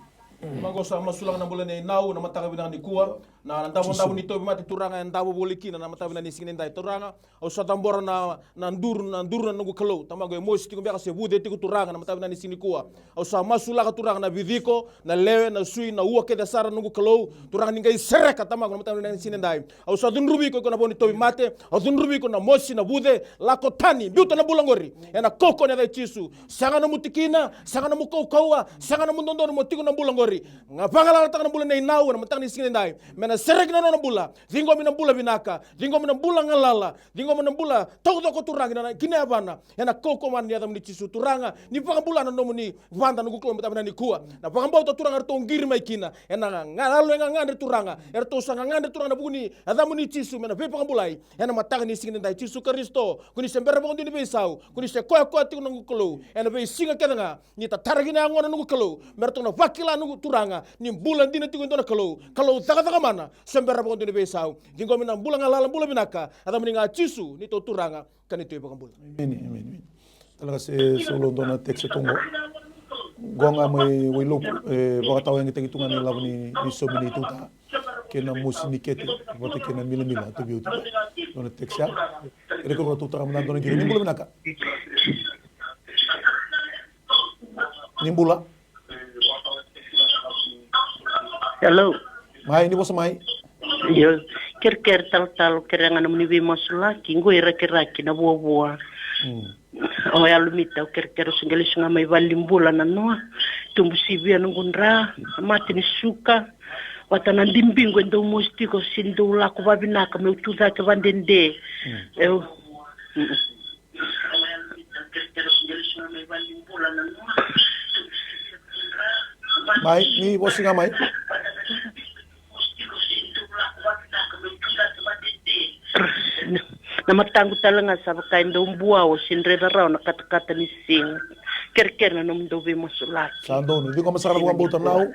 Maqo sa masulaka na bula nei nau na mataka vinaka ni kua. Na, na davodavo ni tauvimate Turaga e davo voli kina na mataka vinaka ni siga ni dai Turaga. Au sa cabora na, na duru, na duru na noqu Kalou. Tamaqu e mosi tiko beka se vuce tiko Turaga na mataka vinaka ni siga ni kua. Au sa masulaka Turaga na viciko, na lewe, na sui, na ua kece sara noqu Kalou. Turaga ni qai sereka Tamaqu na mataka vinaka ni siga ni dai. Au sa cudruvi iko iko na vo ni tauvimate. Au cudruvi iko na mosi na vuce. Lako tani biuta na bula qori. Ena kaukaua ni yaca i Jisu. Sega nomu tikina, sega nomu kaukauwa, sega nomu dodonu mo tiko na bula qori. Ga vagalalataka na bula nei Nau ena mataka ni siga nidai. Me na sereki na nona bula. Ciqomi na bula vinaka. Ciqomi na bula galala. Ciqomi na bula taucoko, Turaga, na kina yavana. Ena kaukauwa ni yacamuni Jisu, Turaga, ni vakabula na nomuni vada, noqu Kalou, mataka vinaka nikua. Na vakabauta, Turaga, eratou qiri mai kina. Ena ga-, yalo e gagadre, Turaga. Eratou sa gagadre, Turaga, ena vuku ni yacamuni Jisu, me na veivakabulai. Ena mataka ni siga nidai, Jisu Karisito, ko ni se bera vakadua ni veisau, ko ni se koya koya tiko, noqu Kalou. Ena veisiga kece ga, ni tatara kina yagona, noqu Kalou, me ratou na vakila, noqu Turaga, ni bula dina tiko e dua na Kalou, Kalou cakacaka mana, se bera vakadua ni veisau. Ciqomi na bula galala, bula vinaka, yacamuni ga Jisu, neitou Turaga ka neitou iVakabula. Emeni, emeni, emeni. Talaka se solo dua na text e toqo. Qo ga mai Wailoku, e vakatawa yagitaki tu ga na ilavo ni, ni somi ni tuta. Kei na mosi ni kete, vata kei na milamila, tu vei au tu. Dua na text ya. E reke ko tu tara mada dua na qiri. Ni bula vinaka. Ni bula. Hello. Mai, ni vosa mai. Io, kerekere talatala, kerea ga nomuni veimasulaki, qo i Rakiraki na vuavua. Mm. O yalomita, au kerekere, au se qai lesu ga mai valenibula na noa. Tubu sivia noqu dra, na mate ni suka. Vata na bibi qo e dau mosi tiko, se dau lako vavinaka, meu tu cake vadede. Mm. Eu. Mm-mm. Mai, ni vosa ga mai. Na mataqu tale ga sa vaka e dau buawa, se dredre rawa na katakata ni siga. Kerekere na nomudou veimasulaki. Sa donu, ciqoma sara na vakabauta Nau,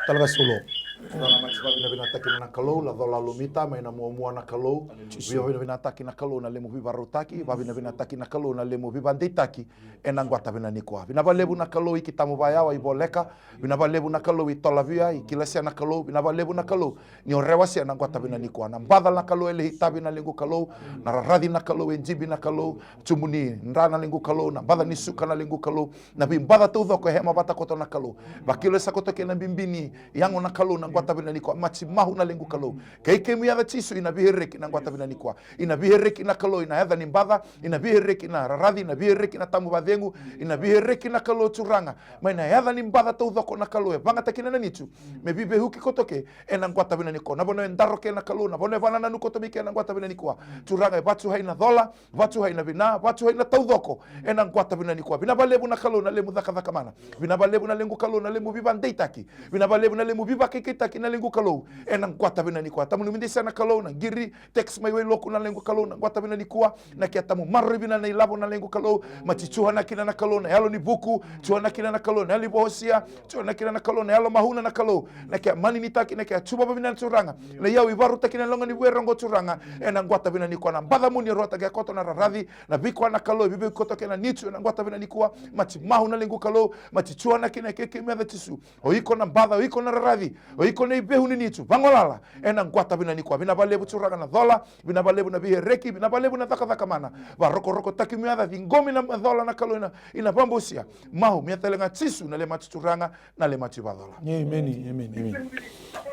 talaka solo. Turaga, mai sa vakavinavinakataki na Kalou, Lacola Lumita, mai na muamua na Kalou. Vakavinavinakataki na Kalou na lemu veivarautaki, vakavinavinakataki na Kalou na lemu veivadeitaki. Ena qwata vinaka nikua. Vinaka vakalevu na Kalou i Kitamu Vayawa i Voleka. Vinaka vakalevu na Kalou i Tolavia, i Kilasia na Kalou. Vinaka vakalevu na Kalou ni o rewasea na qwata vinaka nikua. Na baca na Kalou e lehi tavi na lequ Kalou. Na raraci na Kalou e jibi na Kalou. Tubu ni dra na lequ Kalou. Na baca ni suka na lequ Kalou. Na veibaca taucoko e hema vata koto na Kalou. Vakila sa koto kei na bibi ni yago na Kalou na qwata vinaka nikua. Mati mahu na lequ Kalou. Kei kemu yaca Jisu ina vihereki na qwata vinaka nikua. Ina vihereki na Kalou ina yaca ni baca, ina vihereki na raraci, ina vihereki na tamu vacegu, ina vihereki na Kalou Turaga. Mai na yaca ni baca taucoko na Kalou e vagata kina na nitu. Me vivehuki koto ke, ena qwata vinaka nikua. Na vanua e daro ke na Kalou, na vanua e vanananu koto mai ke ena qwata vinaka nikua. Turaga e vatuhai na cola, vatuhai na vina, vatuhai na taucoko. Ena qwata vinaka nikua. Vinaka vakalevu na Kalou, na lemu cakacaka mana. Vinaka vakalevu na lequ Kalou, na lemu veivadeitaki. Vinaka vakalevu na lemu veivakaikeitaki na lequ Kalou. Ena qwata vinaka nikua. Tamu ni midei sa na Kalou, na qiri, text mai Wailoku na lequ Kalou, na qwata vinaka nikua, na kea tamu maroroi vinaka na ilavo na lequ Kalou, mati tuana kina na Kalou, na yalo ni vuku, tuana kina na Kalou, na yalo ni vosia, tuana kina na Kalou, na yalo mahuna na Kalou, na kea maninitaki, na kea tuvava vinaka Turaga, na iyau i varautaki na loga ni vuerogo Turaga, ena qwata vinaka nikua na baca muni e rotaki koto na raraci, na veikua na Kalou, e vivei koto kei na nitu, ena qwata vinaka nikua, mati mahu na lequ Kalou, mati tuana kina kei kemu yaca Jisu. O iko na baca, o iko na raraci, o iko na ivehu ni nitu, vagolala, ena qwata vinaka nikua. Vinaka vakalevu Turaga na cola, vinaka vakalevu na vihereki, vinaka vakalevu na cakacaka mana. Varokorokotaki mu yaca, ciqomi na cola na Kalou ina, ina vabosia. Mahu, me tale ga Jisu, na lemati Turaga, na lemati vacola. Emeni, emeni, emeni.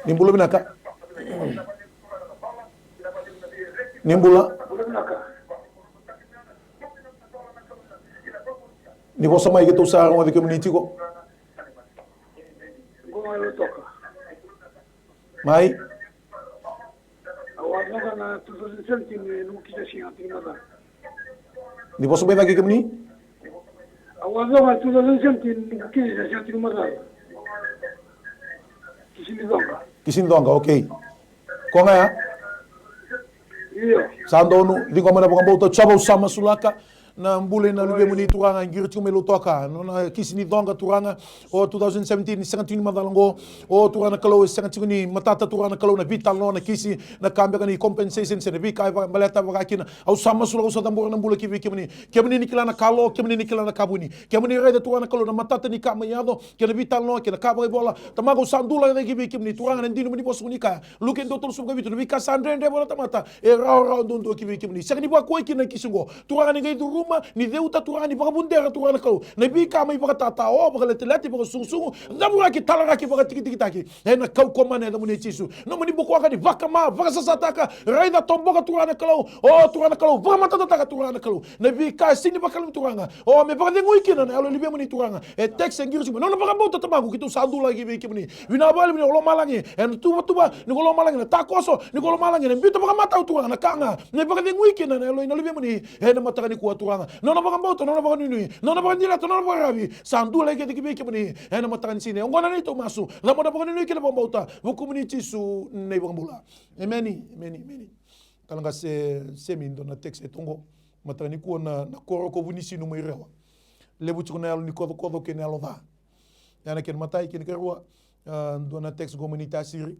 Ni bula vinaka. Ni bula. Ni vosa mai keitou sa rogoci kemuni tiko. Qo mai Lautoka. Mai. Au a coka na two thousand seventeen e noqu kisi na siga tiko macala. Ni vosa mai cake kemuni. Au a coka na two thousand seventeen e noqu kisi na siga tiko macala. Kisi ni coqa. Kisi ni coqa, okay. Koya ga ya. Io. Sa donu, ciqoma na vakabauta, Jiova au sa masulaka. Na bula ina luvemuni Turaga, qiri tiko mai Lautoka. Na, na kisi ni coqa Turaga, o two thousand seventeen, sega tiko ni macala qo. O Turaga na Kalou, e sega tiko ni matata Turaga na Kalou, na veitalanoa, na kisi, na ka beka ni compensation, se na veika e vakabaleta vaka kina. Au sa masulaka, au sa cabora na bula ki vei kemuni. Kemuni ni kila na ka lo, kemuni ni kila na ka vuni. Kemuni raica Turaga na Kalou, na matata ni ka mai yaco, kei na veitalanoa, kei na ka vakaivola. Tamaqu, au sa dulaka cake ki vei kemuni, Turaga, na dina ni vosa ni kaya. Luke dua tolusagavulu ka vitu, na veika sa dredre vua na tamata, e rawarawa duadua ki vei kemuni. Sega ni vakakuai kina na kisi oqo. Turaga, ni qai curu Ni ceuta Turaga, ni vakavudera Turaga na Kalou na veika mai vakatata, o vakaletelete, vakasugusugu, cavuraki, talaraki, vakatikitikitaki. Ena kaukaua mana e yacamuni Jisu. Nomuni bukawaqa ni vakama, vakasasataka, raica, toboka Turaga na Kalou. O Turaga na Kalou, vakamatatataka Turaga na Kalou na veika e sega ni vakaloloma Turaga. O me vakacegui kina na yalo ni luvemuni Turaga. E text e qiri tiko mai. Nona vakabauta Tamaqu keitou sa dulaki vei kemuni. Vinaka vakalevu ni ko lomalagi ena tuvatuva, ni ko lomalagi na takoso, ni ko lomalagi na biuta vakamatau Turaga na ka ga me vakacegui kina na yalo ni luvemuni. Ena mataka nikua Turaga. Nona vakabauta, nona vakanuinui, nona vakadinata, nona vakararavi. Sa dulaki kece ki vei kemuni. Ena mataka ni siga. Oqo na neitou masu. Cabo na vakanuinui kei na vakabauta. Vukumuni Jisu na iVakabula. Emeni, emeni, emeni. Kalougata se, semi dua na text e toqo. Mataka nikua na, na koro ko Vunisinu mai Rewa. Levu tiko na yalo ni kocokoco kei na yalo ca. Ya na kena matai, kena karua, a, dua na text qo mai Naitasiri.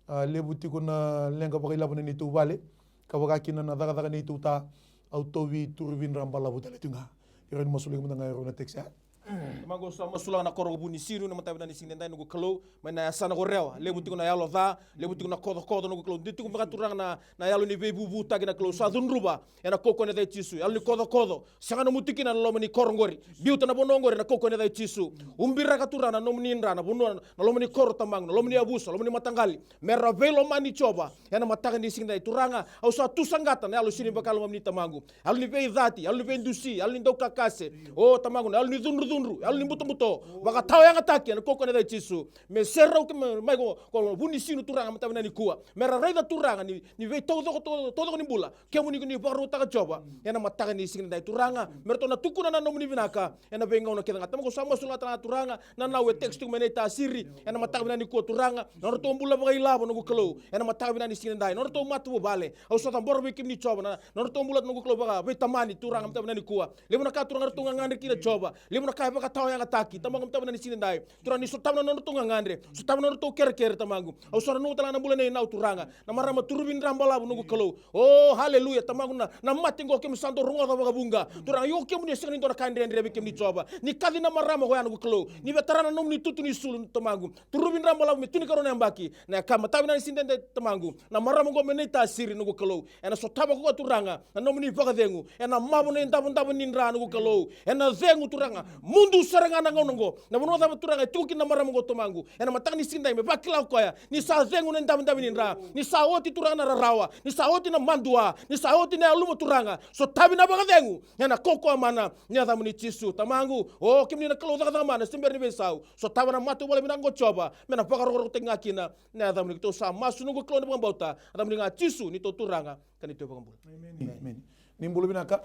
A, levu tiko na leqa vakailavo na neitou vale. Ka vaka kina na cakacaka neitou ta. Au tauvi turuvidra balavu tale tu ga. Ira ni masulaki mada ga e rua na text ya. Tamaqu, au sa masulaka na koro ko Vunisinu na mataka vinaka ni siga nidai, noqu Kalou, mai na yasana ko Rewa. Levu tiko na yalo ca, levu tiko na kocokoco, noqu Kalou. Dei tiko vaka Turaga na, na yalo ni veivuvutaki na Kalou. Sa cudruva ena kaukaua ni yaca i Jisu. Yalo ni kocokoco, sega na muti kina na loma ni koro qori. Biuta na vanua qori ena kaukaua ni yaca i Jisu. Ubiraka Turaga na nomuni dra, na vanua, na loma ni koro Tamaqu, na loma ni yavusa, loma ni mataqali. Me ra veilomani Jiova, ena mataka ni siga nidai Turaga, au sa tu saqata na yalo sega ni vaka na lomamuni Tamaqu. Yalo ni veicati, yalo ni veidusi, yalo ni daukakase. O Tamaqu, na yalo ni cudrucudru, yalo ni butobuto. Vakatawayagataki ena kaukaua ni yaca i Jisu. Me serau ke me, mai ko, ko Vunisinu Turaga mataka vinaka nikua. Me ra raica Turaga ni, ni veitaucoko, tau, taucoko ni bula. Kemuni ko ni vakarautaka Jiova. Ena mataka ni siga nidai Turaga. Me ratou na tukuna na nomuni vinaka. Ena veigauna kece ga. Tamaqu, au sa masulaka tale ga Turaga. Na nau e text tiko mai Naitasiri. Ena mataka vinaka nikua Turaga. Na nodratou bula vakailavo, noqu Kalou. Ena mataka vinaka ni siga nidai. Na nodratou matavuvale. Au sa cabora vei kemuni Jiova. Na, na nodratou bula, noqu Kalou, vakaveitamani Turaga mataka vinaka nikua. Levu na ka Turaga ratou gagadre kina Jiova. Levu na ka e vakatawayagataki. Tamaqu, mataka vinaka ni siga nidai. Turaga ni sotava na nodratou gagadre. Sotava na nodratou kerekere Tamaqu. Au sa nanuma tale ga na bula nei nau Turaga. Na marama turuvidra balavu noqu Kalou. O, haleluya, Tamaqu na, na mate qo kemuni sa dau rogoca vakavuqa. Turaga, io kemuni e sega ni dua na ka dredre vei kemuni Jiova. Ni kaci na marama koya noqu Kalou. Ni vetarana na nomuni tutu ni sulu Tamaqu. Turuvidra balavu me tinikarua na yabaki. Na yakavi mataka vinaka ni siga nidai Tamaqu. Na marama qo me Naitasiri noqu Kalou. Ena sotava ko koya Turaga. Na nomuni vakacegu. Ena mavo na idavodavo ni dra noqu Kalou. Ena cegu Turaga. Mudu sara ga na gauna qo. Na vanua cava Turaga e tiko kina na marama qo Tamaqu. Ena mataka ni siga nidai me vakila ko koya. Ni sa cegu na idavodavo ni dra. Ni sa oti Turaga na rarawa. Ni sa oti na madua. Ni sa oti na yaluma Turaga. Sotavi na vakacegu. Ena kaukaua mana. Ni yacamuni Jisu. Tamaqu. O kemuni na Kalou cakacaka mana. Se bera ni veisau. Sotava na matavuvale vinaka qo Jiova. Me na vakarokorokotaki ga kina. Na yacamuni keitou sa masu noqu Kalou ni vakabauta. Yacamuni ga Jisu. Neitou Turaga. Ka neitou iVakabula. Emeni. Emeni. Ni bula vinaka.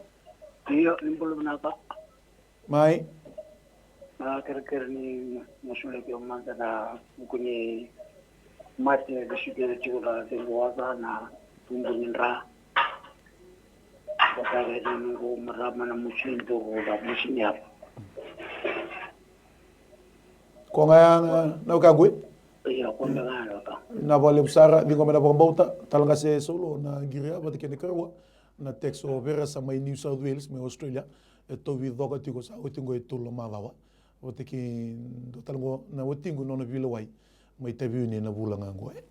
Io, ni bula vinaka. Mai. Na kerekere ni masulaki au mada na vuku ni mate e vesu kina tiko na cegu oca na tubu ni dra. Vakare ni noqu marama na musu ni duru na musu ni yava. Ko ga ya na, na wekaqu e? Io, ko ga ya na wekaqu. Na vakalevu sara, ciqoma na vakabauta, Talaqase Saulo, na qiri ya, vata kei na karua, na text o Veresa mai New South Wales, mai Australia, e tauvi coka tiko sa oti qo e tolu na macawa. Vata kei dua tale qo na watiqu nona veilewai, mai Taveuni ena vula ga qo e.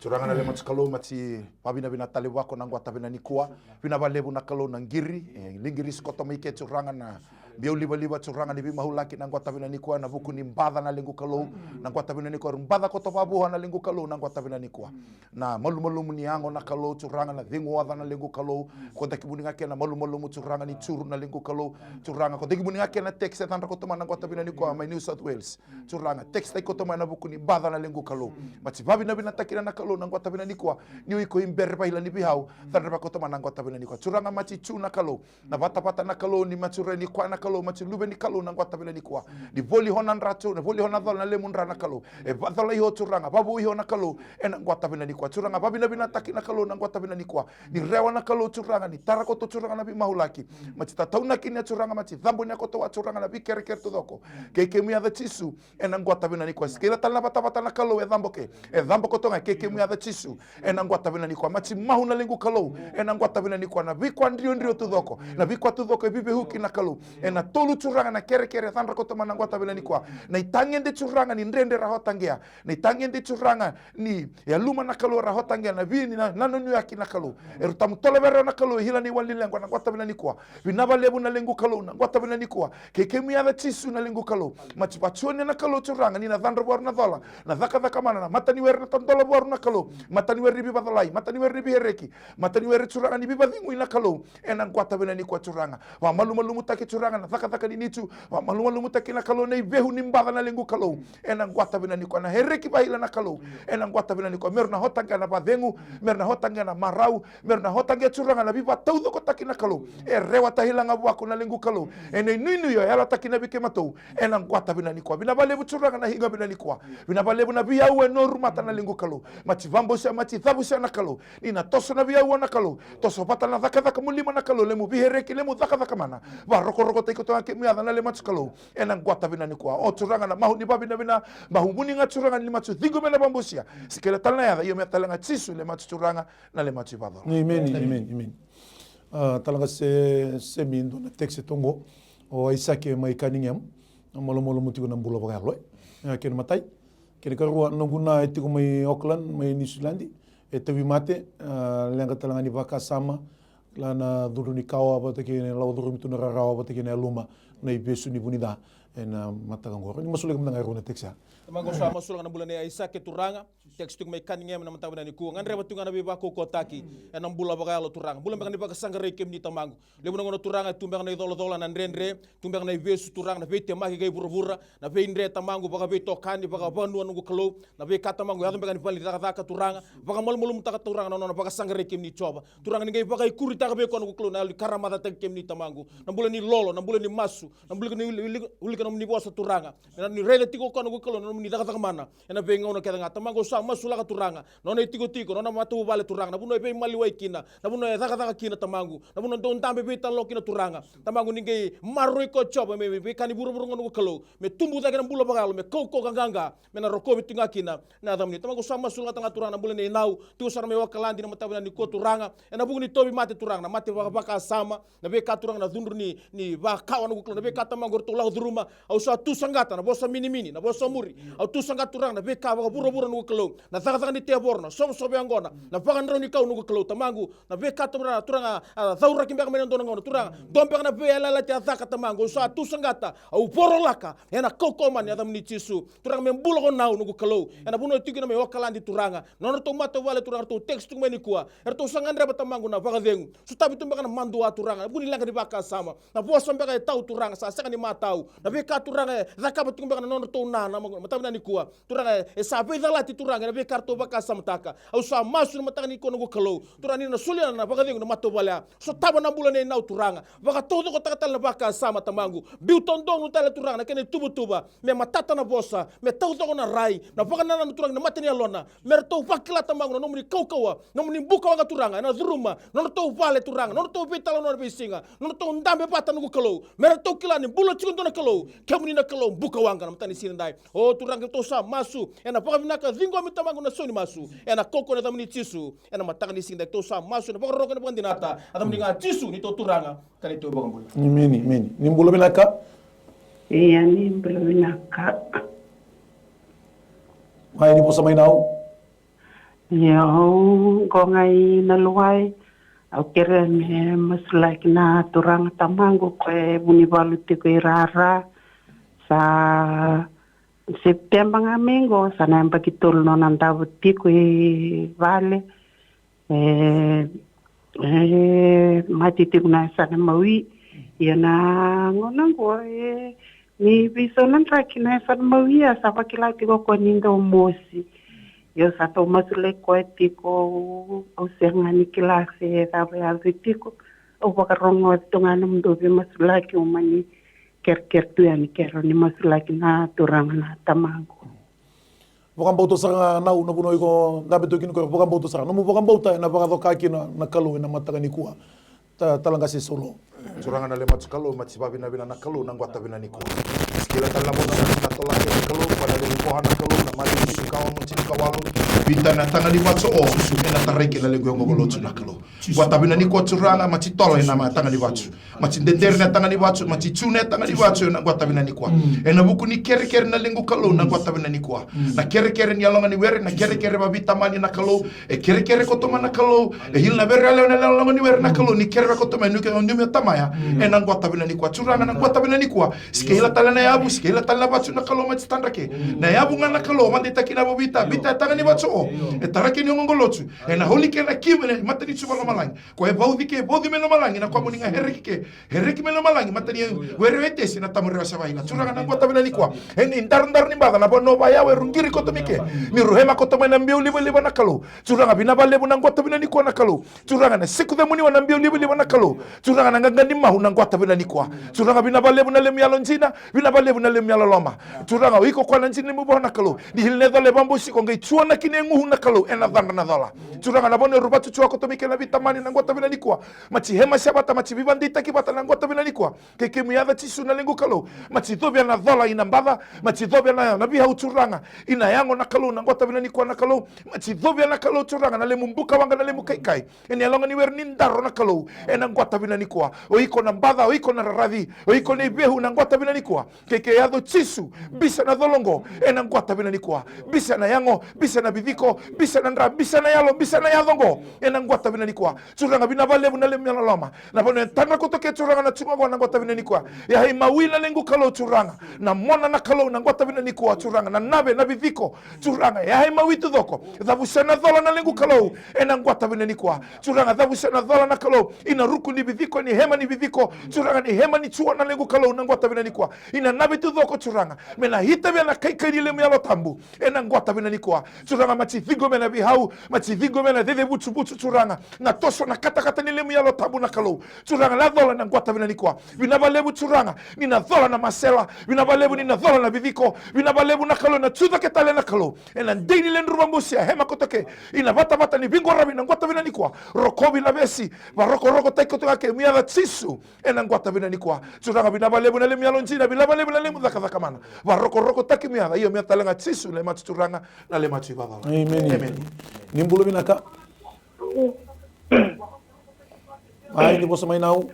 Turaga na lema tu Kalou, mati vavinavina tale vako na qwata vina nikua. Vina valevu na Kalou na qiri, e, liqirisi koto mai ke Turaga na biau livaliva Turaga ni veimahulaki na qwata vina nikua, na vuku ni baca na lequ Kalou, na qwata vina nikua, ru baca koto vavuha na lequ Kalou, na qwata vina nikua. Na malumalumu ni yago na Kalou, Turaga na cegu oca na lequ Kalou, ko daki vuni ga ke na malumalumu Turaga ni curu na lequ Kalou, Turaga ko daki vuni ga ke na text e cadra koto mai na qwata vina nikua, mai New South Wales. Turaga, text-taki koto mai na vuku ni baca na lequ Kalou. Mati vavinavinataki na Kalou na qwata vina nikua. Ni o iko i bere vaila ni vihau. Cadra vaka koto mai na qwata vina nikua. Turaga mati tu na Kalou. Na vatavata na Kalou ni mati rai nikua na Kalou mati luve ni Kalou na qwata vina nikua. Ni voli hona dratu, ni voli hona cola na lemu dra na Kalou. E vacola iho Turaga, vavou iho na Kalou. Ena qwata vina nikua. Turaga vavinavinataki na Kalou na qwata vina nikua. Ni rewa na Kalou Turaga, ni tara koto Turaga na veimahulaki. Mati tataunaki ni a Turaga, mati cabo ni a koto a Turaga na veikerekere tucoko. Kei kemu yaca Jisu. Ena qwata vina nikua. Kila tale na vatavata na Kalou e cabo ke. E cabo koto ga kei kemu yaca Jisu. Ena qwata vina nikua. Mati mahu na lequ Kalou. Ena qwata vina nikua. Na veikua driodrio tucoko. Na veikua tucoko e vivehuki na Kalou. Ena Na tolu Turaga na kerekere e cadra koto mai na qwata vinaka nikua. Na itagede Turaga ni dredre ra hotaqea. Na itagede Turaga ni yaluma na Kalou ra hotaqea na vi ni na, na nonuyaki na Kalou. Eru tamu tolovera na Kalou e hila ni wali lequ na qwata vinaka nikua. Vinaka vakalevu na lequ Kalou na qwata vinaka nikua. Kei kemu yaca Jisu na lequ Kalou. Mati vatuani na Kalou Turaga ni na cadra vuaru na cola. Na cakacaka mana na mata ni were na tadola vuaru na Kalou. Mata ni were ni vivacalai. Mata ni were ni vihereki. Mata ni were Turaga ni vivacegui na Kalou. Ena qwata vinaka nikua Turaga. Vakamalumalumutaki Turaga na cakacaka ni nitu. Vakamalumalumutaki na Kalou na ivehu ni baca na lequ Kalou. Ena qwata vinaka nikua na hereki vahila na Kalou. Ena qwata vinaka nikua mera na hotaqea na vacegu. Mera na hotaqea na marau. Mera na hotaqea Turaga na vivataucokotaki na Kalou. E rewa tahila ga vuaku na lequ Kalou. Ena inuinui o yalataki na vike matou. Ena qwata vinaka nikua. Vinaka vakalevu Turaga na higa vinaka nikua. Vinaka vakalevu na viau e noru mata na lequ Kalou. Mati vabosia mati cavusia na Kalou. Ni na toso na viau na Kalou. Toso vata na cakacaka mu lima na Kalou. Lemu vihereki lemu cakacaka mana. Varokorokotaki koto ga kemu yaca na le matu Kalou. Ena qwata vinaka nikua. O Turaga na mahu ni vavinavina. Mahu muni ga Turaga ni matu ciqo me na vabosia. Sikele tale na yaca. Io me tale ga Jisu le matu Turaga. Na le matu ivacola. Emeni, emeni, emeni. A, tale ga se, se mi dua na text toqo. O Aisake mai Kanigem. Na malumalumu tiko na bula vakayalo e. A, kena matai. Kena karua, noqu na e tiko mai Auckland, mai Niusiladi. E tauvimate, a, leqa tale ga ni vakasama. La na cudru ni kawa vata kei na lako curumi tu na rarawa vata kei na yaluma. Na ivesu ni vuni ca. Ena mataka qori. Ni masulaki mada ga e rua na text ya. Tamaqu sa masulaka na bula nei Aisake Turaga. Text tiko mai Kanigem na mataka vinaka nikua. Gadreva tiko ga na veivakaukauataki. Ena bula vakayalo Turaga. Bula beka ni vakasaqarai kemuni Tamaqu. Levu na gauna Turaga, tu beka na icolacola, na dredre, tu beka na ivesu Turaga, na veitemaki kei vuravura, na veidre Tamaqu, vakaveitokani, vakavanua noqu Kalou, na veika Tamaqu, yaco beka ni vale ni cakacaka Turaga, vakamalumalumutaka Turaga na nona vakasaqarai kemuni Jiova. Turaga ni qai vakaikuritaka vei koya noqu Kalou, na yalo ni karamacataki kemuni Tamaqu, na bula ni lolo, na bula ni masu, na bula ni uli-, uli-, ulika nomuni vosa Turaga. Me na ni raica tiko o koya noqu Kalou, na nomuni cakacaka mana, ena veigauna kece ga. Tamaqu au sa masulaka Turaga, nona itikotiko, nona matavuvale Turaga, na vanua e veimaliwai kina, na vanua e cakacaka kina Tamaqu, na vanua dau dabe veitalanoa kina Turaga. Tamaqu ni qai maroroi koya Jiova, me, me veika ni vuravura qo noqu Kalou, me tubu cake na bula vakayalo, me kaukaua ka qaqa, me na rokovi tiko ga kina, na yacamuni. Tamaqu au sa masulaka talega Turaga, na bula nei Nau, tiko sara mai Okaladi na mataka vinaka nikua Turaga, ena vuku ni tauvimate Turaga, na mate vaka, vakasama, na veika Turaga na cudru ni, ni vakawa noqu Kalou, na veika Tamaqu eratou lako curuma, au sa tu saqata, na vosa minimini, na vosa muri, au tu saqata Turaga, na veika vakavuravura noqu Kalou, na cakacaka ni tevoro, na sovasova yaqona, na vakadraunikau noqu Kalou, Tamaqu, na veika Turaga, Turaga, a, cauraki beka mai na dua na gauna, Turaga, dua beka na veiyalayalati a caka Tamaqu, au sa tu saqata, au vorolaka, ena kaukaua mana ni yacamuni Jisu, Turaga me bula ko Nau noqu Kalou, ena vanua e tiko kina mai Okaladi Turaga, na nodratou matavuvale Turaga, eratou text tiko mai nikua, eratou sa gadreva Tamaqu na vakacegu, sotavi tu beka na madua Turaga, na vu ni leqa ni vakasama, na vosa beka e tau Turaga, sa sega ni matau, na veika Turaga e cakava tiko beka na nodratou na, na mataka vinaka nikua, Turaga e sa veicalati Turaga, ena veika eratou vakasamataka, au sa masu na mataka nikua noqu Kalou, Turaga ni na solia na vakacegu na matavuvale ya, sotava na bula nei Nau Turaga, vakataucokotaka tale na vakasama Tamaqu, biu dodonu tale Turaga, na kena ituvatuva, me matata na vosa, me taucoko na rai, na vakanananu Turaga, na mata ni yalona, me ratou vakila Tamaqu na nomuni kaukaua, nomuni bukawaqa Turaga, ena curuma, nodratou vale Turaga, nodratou veitalanoa na veisiga, nodratou dabe vata noqu Kalou, me ratou kila ni bula tiko dua na Kalou, kemuni na Kalou bukawaqa na mataka ni siga edai. O Turaga keitou sa masu, ena vakavinaka ciqomi Tamaqu na sau ni masu, ena kaukaua ni yacamuni Jisu, ena mataka ni siga edai keitou sa masu, ena vakarorogo ena vakadinata, yacamuni ga Jisu neitou Turaga, ka neitou iVakabula. Emeni, emeni. Ni bula vinaka. Ia, ni bula vinaka. Mai ni vosa mai Nau. Ia, au qo ga i Naluwai, au kerea me masulaki na Turaga Tamaqu, koya e vunivalu tiko i rara. Sa Sepiteba ga mai qo, sa na yabaki tolu nona davo tiko i vale. E, e, mate tiko na yasana mawi. Ia na gauna qo, e, ni veisau na draki na yasana mawi, a sa vakila tiko o koya ni dau mosi. Ia au sa dau masulaki koya tiko, au sega ni kila se cava e yaco tiko. Au vakarogoca tu ga nomudou veimasulaki, au mani kerekere tu yani, kerea ni masulaki na Turaga na Tamaqu. Vakabauta sara ga Nau na vanua iko dabe tu kina, ko vakabauta sara. Nomu vakabauta ena vakacoka kina na Kalou ena mataka nikua. Ta, Talaqase Saulo. Turaga na le matu Kalou, mati vavinavina na Kalou, na qwata vinaka nikua. Sikila tale na vosa na tolake na Kalou, vua na levu vosa na Kalou, na Maliu tini ka ono, tini ka walu. Vita na taga ni vato o, ena tarai kina lequ e oqo lotu na Kalou. Qwata vinaka nikua Turaga, mati tola ena ma taga ni vatu. Mati dedere na taga ni vatu, mati tu na taga ni vatu ena qwata vinaka nikua. Ena vuku ni kerekere na lequ Kalou na qwata vinaka nikua. Na kerekere ni yaloga ni were, na kerekere vavitamani na Kalou. E kerekere koto mai na Kalou. E hili na vere yalewa na yaloga ni were na Kalou. Ni kerekere koto mai nuke o niu me tamaya. Ena qwata vinaka nikua. Turaga na qwata vinaka nikua. Sike ila tale na yavu, sike ila tale na vatu na Kalou mati tadrake. Na yavu ga na Kalou, vadaitaki na vavita, vita e taga ni vatu o. E taraki ni oqo lotu. Ena holi kena kiva ena matanitu vakalomalagi. Ko e vauci ke, vauci mai lomalagi, na kwa moni ga hereki ke, hereki mai lomalagi, matani were o Etesi, na tamare o Sevaila. Turaga na qwata vinaka nikua. Eni darudaru ni baca, na vanua vayawa e ruqiri koto mai ke. Ni ruhema koto mai na biau livaliva na Kalou. Turaga vinaka vakalevu na qwata vinaka nikua na Kalou. Turaga na siku cemuni wa na biau livaliva na Kalou. Turaga na qaqa ni mau na qwata vinaka nikua. Turaga vinaka vakalevu na lemu yalo dina, vinaka vakalevu na lemu yalo loma. Turaga o iko koya na dina lemu vua na Kalou. Ni hili na cola e vabausi iko qai tua na kina e guhu na Kalou, ena cadra na cola. Turaga na vanua e ruvatu tua koto mai ke na vitamani na qwata vinaka nikua. Mati hema se vata, mati vivadaitaki vata na qwata vinaka nikua. Ke kemu yaca Jisu na lequ Kalou. Mati covia na cola ina baca, mati covia na, na vihau Turaga. Ina yago na Kalou na qwata vinaka nikua na Kalou. Mati covia na Kalou Turaga na lemu buka waqa na lemu kaikai. Ena yaloga ni were ni daro na Kalou. Ena qwata vinaka nikua. O iko na baca, o iko na raraci. O iko na ivehu na qwata vinaka nikua. Ke ke yaco Jisu, bisa na colo oqo, ena qwata vinaka nikua. Bisa na yago, bisa na viciko, bisa na dra, bisa na yalo, bisa na yaco oqo, ena qwata vinaka nikua. Turaga vinaka vakalevu na lemu yalo loma. Na vanua e tadra koto ke Turaga na tuga oqo na qwata vinaka nikua. Ia hai mawi na lequ Kalou Turaga. Na mona na Kalou na qwata vinaka nikua Turaga. Na nave, na viciko. Turaga, ia hai mawi tu coko. Cavusa na cola na lequ Kalou. Ena qwata vinaka nikua. Turaga, cavusa na cola na Kalou. Ina ruku ni viciko, ni hema ni viciko. Turaga ni hema ni tua na lequ Kalou na qwata vinaka nikua. Ina nave tu coko Turaga. Me na ita vei na kaikai ni lemu yalo tabu. Ena qwata vinaka nikua. Turaga mati ciqo me na vihau. Mati ciqo me na cece vutuvutu Turaga. Na toso na katakata ni lemu yalo tabu na Kalou. Turaga na cola na qwata vinaka nikua. Vinaka vakalevu Turaga. Ni na cola na masela. Vinaka vakalevu ni na cola na viciko. Vinaka vakalevu na Kalou na tu cake tale na Kalou. Ena dei ni ledru vabusia. Hema koto ke. Ina vatavata ni viqoravi na qwata vinaka nikua. Rokovi na vesi. Varokorokotaki koto ga ke. Mu yaca Jisu. Ena qwata vinaka nikua. Turaga vinaka vakalevu na lemu yalo dina, vinaka vakalevu na lemu cakacaka mana. Varokorokotaki mu yaca, io mu yaca tale ga Jisu na lemu tu Turaga, na lemu tu ivavavala. Emeni. Emeni. Ni bula vinaka. Ai, ni vosa mai nau.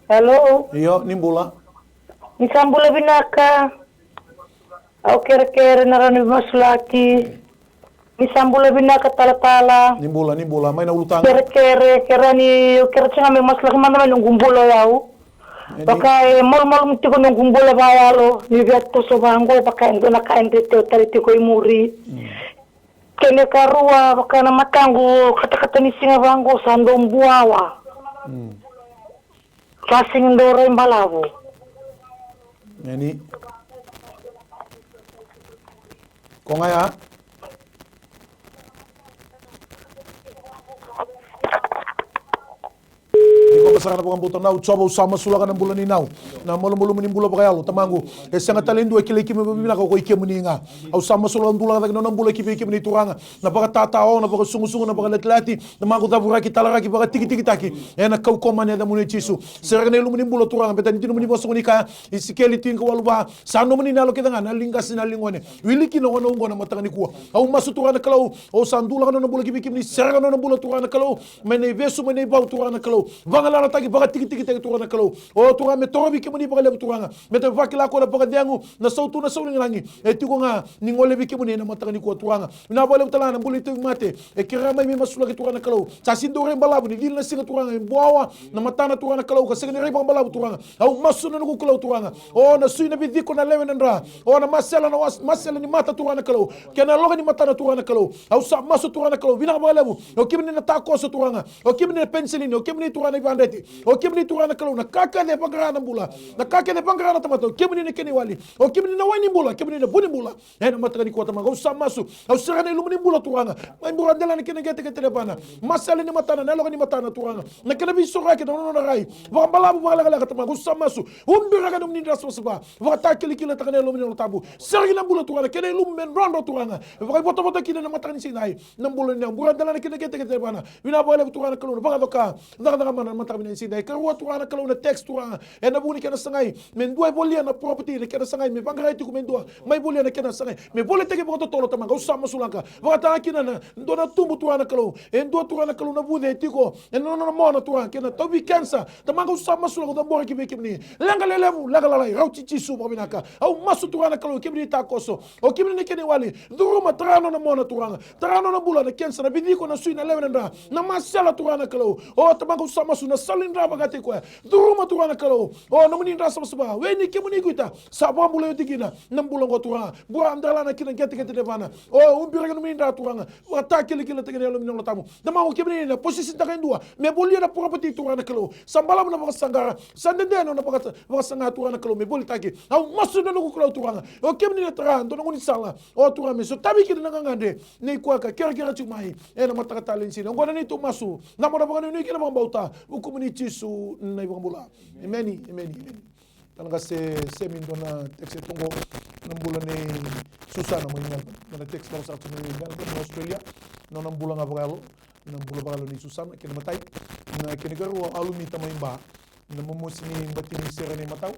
Hello. Io, ni bula. Ni sa bula vinaka. Au kerekere na rawa ni masulaki. Ni sa bula vinaka talatala. Ni bula, ni bula, mai na ulutaga. Kerekere, kere ni, au kere tiko ga me masulaki mada mai noqu bula o yau. Eni. Vaka e malumalumu tiko noqu bula vakayalo, ni via toso vaqo, vaka e dua na ka e dreteu tale tiko i muri. Mm. Kena ikarua, vaka na mataqu, katakata ni siga vaqo, sa dau buawa. Mm. Sa sega ni dau rai balavu. Eni. Ko ga ya. Ni ko saka na vakabauta na Jiova, au sa masulaka na bula ni nau. Na malumalumu ni bula vakayalo, tamaqu. E sega tale e dua e kilai kemuni vakavinaka ko i kemuni ga. Au sa masulaka, dulaka cake na nona bula ki vei kemuni Turaga. Na vakatatao, na vakasugusugu, na vakalatilati, na maqu cavuraki, talaraki, vakatikitikitaki. Ena kaukauwa ni yacamuni Jisu. Sereka na ilumu ni bula Turaga, baleta ni dina nomuni vosa ko ni kaya, Isikeli tinikawalu va, sa nomuni na yalo kece ga, na liga se na ligone. Wili kina o gona oqo na mataka nikua. Au masu Turaga na Kalou, au sa dulaka na nona bula ki vei kemuni, sereka na nona bula Turaga na Kalou, mai na ivesu, mai na ivau Turaga na Kalou. Vagalalataki, vakatikitikitaki Turaga na Kalou. O Turaga me torovi kemuni vakalevu Turaga. Me te vakila ko na vakacegu, na sautu, na saunilagi. E tiko ga, ni golevi kemuni na mataka nikua Turaga. Vinaka vakalevu tale ga na bula ni tauvimate. E kerea mai me masulaki Turaga na Kalou. Sa sega ni dau rai balavu ni cili na siga Turaga. E buawa na matana Turaga na Kalou. Ka sega ni rai vakabalavu Turaga. Au masu na noqu Kalou Turaga. O na sui na viciko na lewe na dra. O na masela na was-, masela ni mata Turaga na Kalou. Kei na loka ni matana Turaga na Kalou. Au sa masu Turaga na Kalou. Vinaka vakalevu. O kemuni na takoso Turaga. O kemuni na penisilini. O kemuni Turaga na ivadreti. O kemuni Turaga na Kalou. Na ka kece e vaqara na bula. Na ka kece e vaqara na tamata. O kemuni na kena iwali. O kemuni na wai ni bula. Kemuni na vu ni bula. Ena mataka nikua tamaqu, au sa masu, au sereka na ilumu ni bula Turaga. Mai bura dela na kena qeteqete levana. Masela ni matana, na yaloka ni matana Turaga. Na kena veisoraki, na nona rai. Vakabalavu, vakalekaleka tamaqu, au sa masu. Ubiraka na nomuni dra savasava. Vakatakilakilataka na yalomu ni Yalo Tabu. Sereki na bula Turaga, kena ilumu me drodro Turaga. Vakaivotavota kina na mataka ni siga edai. Na bula ni bura dela na kena qeteqete levana. Vinaka vakalevu Turaga na Kalou, na vakacoka. Cakacaka mana na mataka Ni siga edai, karua Turaga na Kalou na text Turaga. Ena vuku ni kena sagai me dua e volia na property, na kena sagai me vaqarai tiko me dua mai volia na kena sagai me voliataki vakatotolo Tamaqu, au sa masulaka. Vakataga kina na dua na tubu Turaga na Kalou, e dua Turaga na Kalou na vuce e tiko ena nona mona Turaga kei na tauvi kensa. Tamaqu au sa masulaka, au cabora ki vei kemuni. Leqa lelevu, leqa lalai, rauti Jisu vakavinaka. Au masu Turaga na Kalou, kemuni takoso. O kemuni na kena iwali, curuma, tara nona mona Turaga. Tara nona bula, na kensa, na viciko, na sui, na lewe, na dra, na masela Turaga na Kalou. O Tamaqu au sa masu na sala ni dra vakataki koya. Curuma Turaga na Kalou. O nomuni dra savasava, we ni kemuni kuita, sa vakabulai oti kina na bula oqo Turaga. Bura dralana kina qeteqete ni yavana. O ubiraki nomuni dra Turaga. Vakatakilakilataki na Yalomuni na Yalo Tabu. Tamaqu kemuni na position taka e dua me volia na property Turaga na Kalou. Sa balavu na vakasaqara, sa dede na nona vaka-, vakasaga Turaga na Kalou me volitaki. Au masu na noqu Kalou Turaga. O kemuni na tara dua na gaunisala, o Turaga, me sotavi kina na gagadre nei koya ka kerekere tiko mai ena mataka tale ni siga. Oqo na neitou masu, na mona vakanuinui kei na vakabauta, vukumuni Jisu na iVakabula. Emeni, emeni, emeni. Tale ga se, semi dua na text e toqo, na bula nei Susana mai Melbourne. Dua na text lako sara tu mai Melbourne, na Australia. Nona bula ga vakayalo, na bula vakayalo nei Susana, kena imatai. Na kena ikarua, Alumita mai Ba. Na momosi ni bati ni sere nei matau.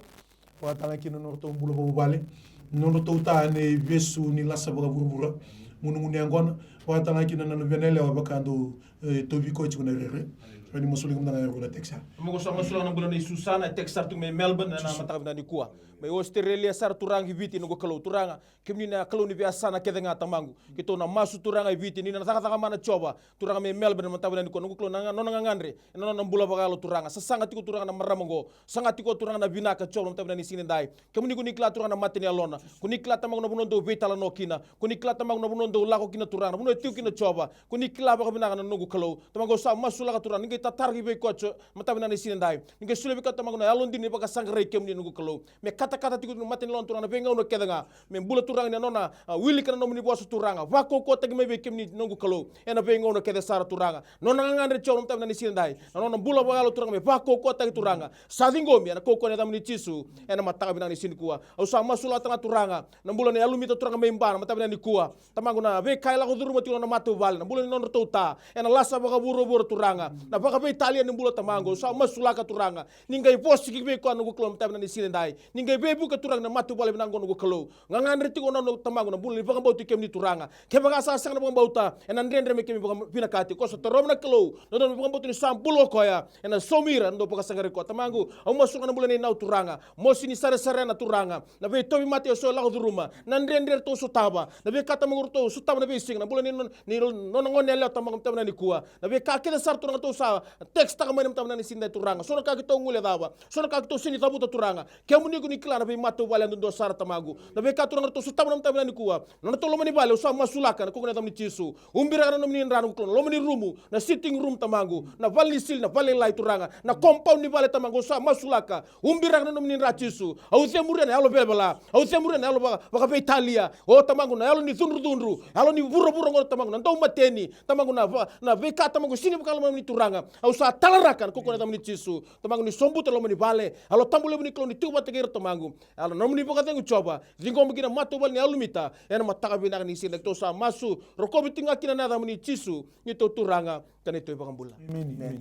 Vakataga kina na nodratou bula vakavuvale, na nodratou ta ni vesu ni lasa vakavuravura, gunugunu yaqona. Vakataga kina na luvena yalewa vaka dou, e, tauvi koya tiko na rere. Rawa ni masulaki mada ga e rua na text ya. Mo ko sa masulaka na bula nei Susana, e text sara tu mai Melbourne ena mataka vinaka nikua. Mai Australia sara Turaga, ki Viti noqu Kalou Turaga. Kemuni na Kalou ni veiyasana kece ga Tamaqu. Keitou na masu Turaga e Viti, ni na cakacaka mana Jiova. Turaga mai Melbourne na mataka vinaka nikua, noqu Kalou, na nona gagadre ena nona bula vakayalo Turaga. Sasaga tiko Turaga na marama oqo. Saga tiko Turaga na vinaka Jiova na mataka vinaka ni siga edai. Kemuni ko ni kila Turaga na mata ni yalona. Ko ni kila Tamaqu na vanua dou veitalanoa kina. Ko ni kila Tamaqu na vanua dou lako kina Turaga, na vanua e tiko kina Jiova. Ko ni kila vakavinaka na noqu Kalou. Tamaqu au sa masulaka Turaga, ni qai tatara ki vei koya Jiova na mataka vinaka ni siga edai. Ni qai solia vei koya Tamaqu na yalodina ni vakasaqarai kemuni noqu Kalou. Me katakata tiko na mata ni yalona Turaga na veigauna kece ga. Me bula Turaga ni nona, a, wilika na nomuni vosa Turaga. Vakaukauwataki mai vei kemuni noqu Kalou ena veigauna kece sara Turaga. Nona gagadre Jiova na mataka vinaka ni siga edai. Na nona bula vakayalo Turaga me vakaukauwataki Turaga. Sa ciqomi ena kaukauwa ni yacamuni Jisu ena mataka vinaka ni siga nikua. Au sa masulaka Turaga na bula nei Alumita Turaga mai Ba na mataka vinaka nikua. Tamaqu na veika e lako curuma tiko na nona matavuvale, na bula ni nodratou ta, ena lasa vakavuravura Turaga. Na vakaveitalia ni bula Tamaqu, au sa masulaka Turaga. Ni qai vosa ki vei koya noqu Kalou na mataka vinaka ni siga edai. Ni qai veivuke Turaga na matavuvale vinaka oqo noqu Kalou. Gagadre tiko na nona Tamaqu na bula ni vakabauti kemuni Turaga. Kevaka sa sega na vakabauta, ena dredre me kemi vakavinakati. Ko sa tarova na Kalou na nona vakabauta ni sa bula o koya. Ena saumi ira na dau vakasaqarai koya Tamaqu. Au masulaka na bula nei Nau Turaga. Mosi ni saresarena Turaga. Na veitauvi mate eso e lako curuma, na dredre ratou sotava, na veika Tamaqu ratou sotava na veisiga, na bula ni nona, ni nona gone yalewa Tamaqu na mataka vinaka nikua. Na veika kece sara Turaga ratou sa text taka mai na mataka vinaka ni siga edai Turaga. So na ka keitou guilecava, so na ka keitou sega ni cavuta Turaga. Kemuni ko ni kila na veimatavuvale yadudua sara Tamaqu. Na veika Turaga ratou sotava na mataka vinaka nikua. Na nodratou loma ni vale au sa masulaka ena kaukauwa ni yacamuni Jisu. Ubiraka na nomuni dra noqu Kalou, na loma ni rumu, na sitting room Tamaqu, na vale ni sili, na vale lailai Turaga, na compound ni vale Tamaqu au sa masulaka. Ubiraka na nomuni dra Jisu. Au cemuria na yalo velavela. Au cemuria na yalo vaka, vakaveitalia. O Tamaqu na yalo ni cudrucudru. Yalo ni vuravura oqo Tamaqu na daumateni. Tamaqu na va, na veika Tamaqu sega ni vakalomalomani Turaga. Au sa talaraka ena kaukauwa ni yacamuni Jisu. Tamaqu ni sobuta na loma ni vale. Yalo tabu levu ni Kalou ni tiko vata kei ira Tamaqu. Yalo na nomuni vakacegu Jiova. Ciqoma kina matavuvale ni Alumita. Ena mataka vinaka ni siga edai keitou sa masu. Rokovi tiko ga kina na yacamuni Jisu. Neitou Turaga. Ka neitou iVakabula. Emeni, emeni.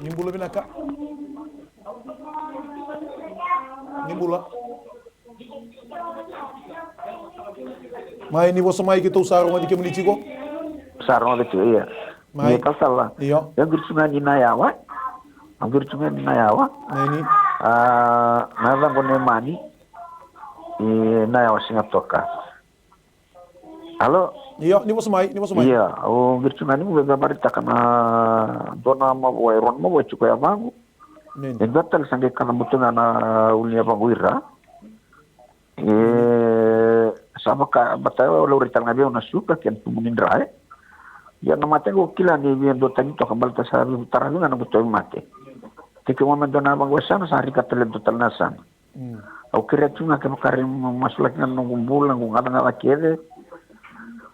Ni bula vinaka. Ni bula. Mai ni vosa mai keitou sa rogoci kemuni tiko. Sa rogoci tiko, io. Mai. Io, ka sala. Io. Io, qiri tu ga ni na yawa. Au qiri tu ga ni na yawa. Mai ni. A, na yacaqu o Nemani. E, na yawa Sigatoka. Alo? Io, ni vosa mai, ni vosa mai. Io, au qiri tu ga ni mo veivakamarautaka na dua na mavoa, e rua na mavoa e tiko yavaqu. Emeni. E dua tale sa qai kacabote ga na ulu ni yavaqu ira. E, sa vaka, baleta au laurai tale ga vei au na suka kei na tubu ni dra, e. Ia na mate qo kila ni via duatani toka baleta sa taravi ga na noqu tauvimate. Ke keimami dua na yavaqu e sana, sa rika tale dua tale na sana. Mm. Au kerea tu ga kevaka rawa ni masulaki ga na noqu bula, noqu gacagaca kece.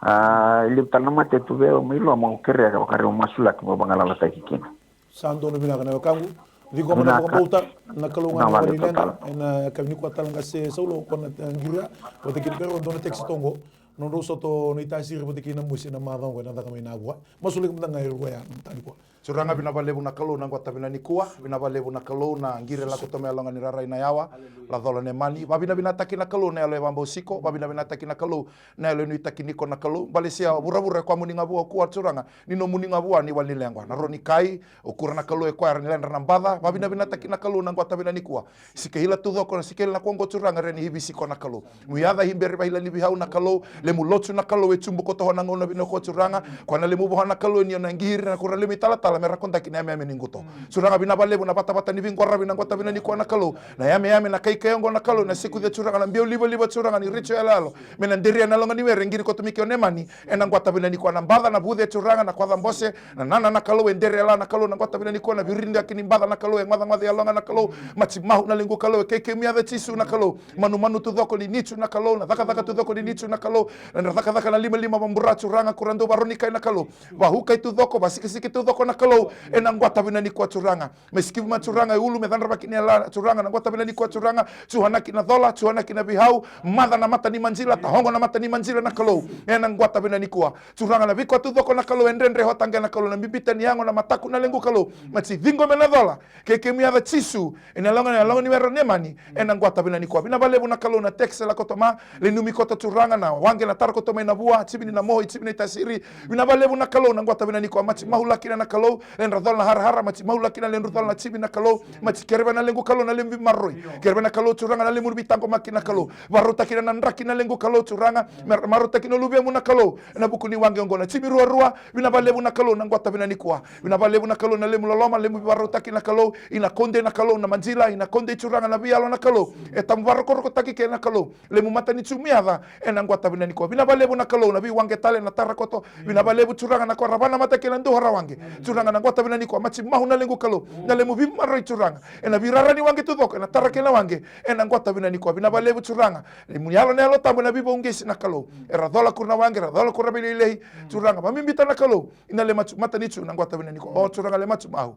A, e levu tale na mate tu vei au mai loma, au kerea kevaka rawa ni masulaki mo vagalalataki kina. Sa donu vinaka na wekaqu. Ciqoma na vakabauta, na Kalou ga na wali leqa, ena yakavi nikua tale ga se Saulo, ko na, e, qiri, vata kei na keirau dua na text toqo. Nodrau soto na itasiri vata kei na mosi ena macawa oqo ena caka mai na vua. Masulaki mada ga e rua ya na mataka nikua. Turaga, vinaka vakalevu na Kalou na qwata vinaka nikua. Vinaka vakalevu na Kalou na qiri lako tu mai yaloga ni rarai na yawa. Lacola Nemani. Vavinavinataki na Kalou na yalo e vabau siko. Vavinavinataki na Kalou na yalo e nuitaki niko na Kalou. Balesia vuravura e koya moni ga vua o kua Turaga. Ni nomuni ga vua ni wali ni leqwa. Na rua ni kai, o kura na Kalou e koya era ni ledra na baca. Vavinavinataki na Kalou na qwata vinaka nikua. Sikeila tu coko na sikeila na koqo Turaga re ni hivi siko na Kalou. Mu yaca hiberi vaila ni vihau na Kalou. Lemu lotu na Kalou e tubu koto ho na gauna vinaka ko Turaga. Koya na lemu voha na Kalou e ni o na qiri na kura lemu italatala me ra kodaki na yameyame ni quto. Turaga vinaka vakalevu na vatavata ni viqwaravi na qwata vinaka nikua na Kalou. Na yameyame na kaikai oqo na Kalou na sikuce Turaga na biau livaliva Turaga ni retio yaloyalo. Me na deria na loga ni were qiri koto mike o Nemani. Ena qwata vinaka nikua na baca na vuce Turaga na kwaca bose. Na nana na Kalou e dere yala na Kalou na qwata vinaka nikua na viridaki ni baca na Kalou e gwacagwaca yaloga na Kalou. Mati mahu na lequ Kalou e kei kemu yaca Jisu na Kalou. Manumanu tu coko ni nitu na Kalou na cakacaka tu coko ni nitu na Kalou. Ena cakacaka na limalima vabura Turaga kura dou varonikai na Kalou. Vahukai tu coko vasikisiki tu coko na Kalou. Ena qwata vinaka nikua Turaga. Me sikivi ma Turaga e ulu me cadravaki ni yala Turaga na qwata vinaka nikua Turaga. Tuhanaki na cola tuhanaki na vihau. Maca na mata ni majila tahogo na mata ni majila na Kalou. Ena qwata vinaka nikua. Turaga na veika tu coko na Kalou e dredre hotaqe na Kalou na bibita ni yago na mataku na lequ Kalou. Mati ciqo me na cola. Kei kemu yaca Jisu. Ena yaloga na yaloga ni were Nemani. Ena qwata vinaka nikua vinaka vakalevu na Kalou na tekisi e lako toma. Le numi koto Turaga na waqe na tara koto mai na vua tivi ni na moho i tivi na itasiri. Vinaka vakalevu na Kalou na qwata vinaka nikua mati mahula kina na Kalou. Ledra cola na harahara mati mahula kina ledru cola na tivi na Kalou. Mati kereva na lequ Kalou na lemu vimaroroi. Kereva na Kalou Turaga na lemu vitaqomaki na Kalou. Varautaki na draki na lequ Kalou Turaga. Me ra marautaki na luvemu na Kalou. Ena vuku ni waqe oqo na tivi ruarua. Vinaka vakalevu na Kalou na qwata vinaka nikua. Vinaka vakalevu na Kalou na lemu loloma lemu varautaki na Kalou. Ina kode na Kalou na majila ina kode Turaga na veiyalo na Kalou. E tamu varokorokotaki ke na Kalou. Lemu matanitu mu yaca ena qwata vinaka nikua. Vinaka vakalevu na Kalou na veiwaqe tale na tara koto. Vinaka vakalevu Turaga na kora vanamata kei na dou hara waqe. Turaga na qwata vinaka nikua mati mahu na lequ Kalou. Na lemu vimaroroi Turaga. Ena virara ni waqe tu coko ena tara kei na waqe. Ena qwata vinaka nikua vinaka vakalevu Turaga. Lemu yalo na Yalo Tabu ena veivauqesi na Kalou. Era cola kura na waqe era cola kura veileilei. Turaga vabibita na Kalou. Ina le matu matanitu na qwata vinaka nikua o Turaga le matu mahu.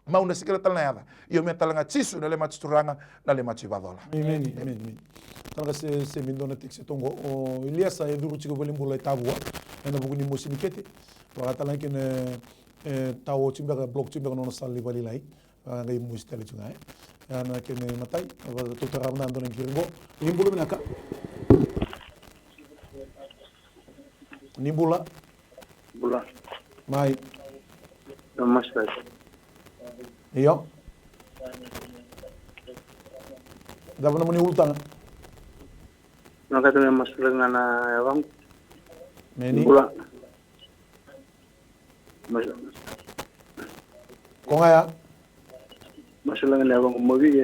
Mau na sikila tale na yaca. Io me tale ga Jisu na le matu Turaga na le matu ivacola. Emeni, emeni, emeni. Tale ga se se me dua na tekisi toqo o Iliasa e curu tiko valenibula e Tavua. Ena vuku ni mosi ni kete. Vaka tale ga kena e tau oti beka block oti beka nona sala ni valilai. Vaka qai mosi tale tu ga e. Ena kena imatai. Vaka tu tarava na dua na qiri qo. Ni bula vinaka. Ni bula. Bula. Mai. Na master. Io. Cava nomuni ulutaga? Na kata me master ga na yavaqu. Meni. Bula. Mas. Ko ga ya. Master ga na yavaqu mavi e.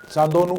Sa donu.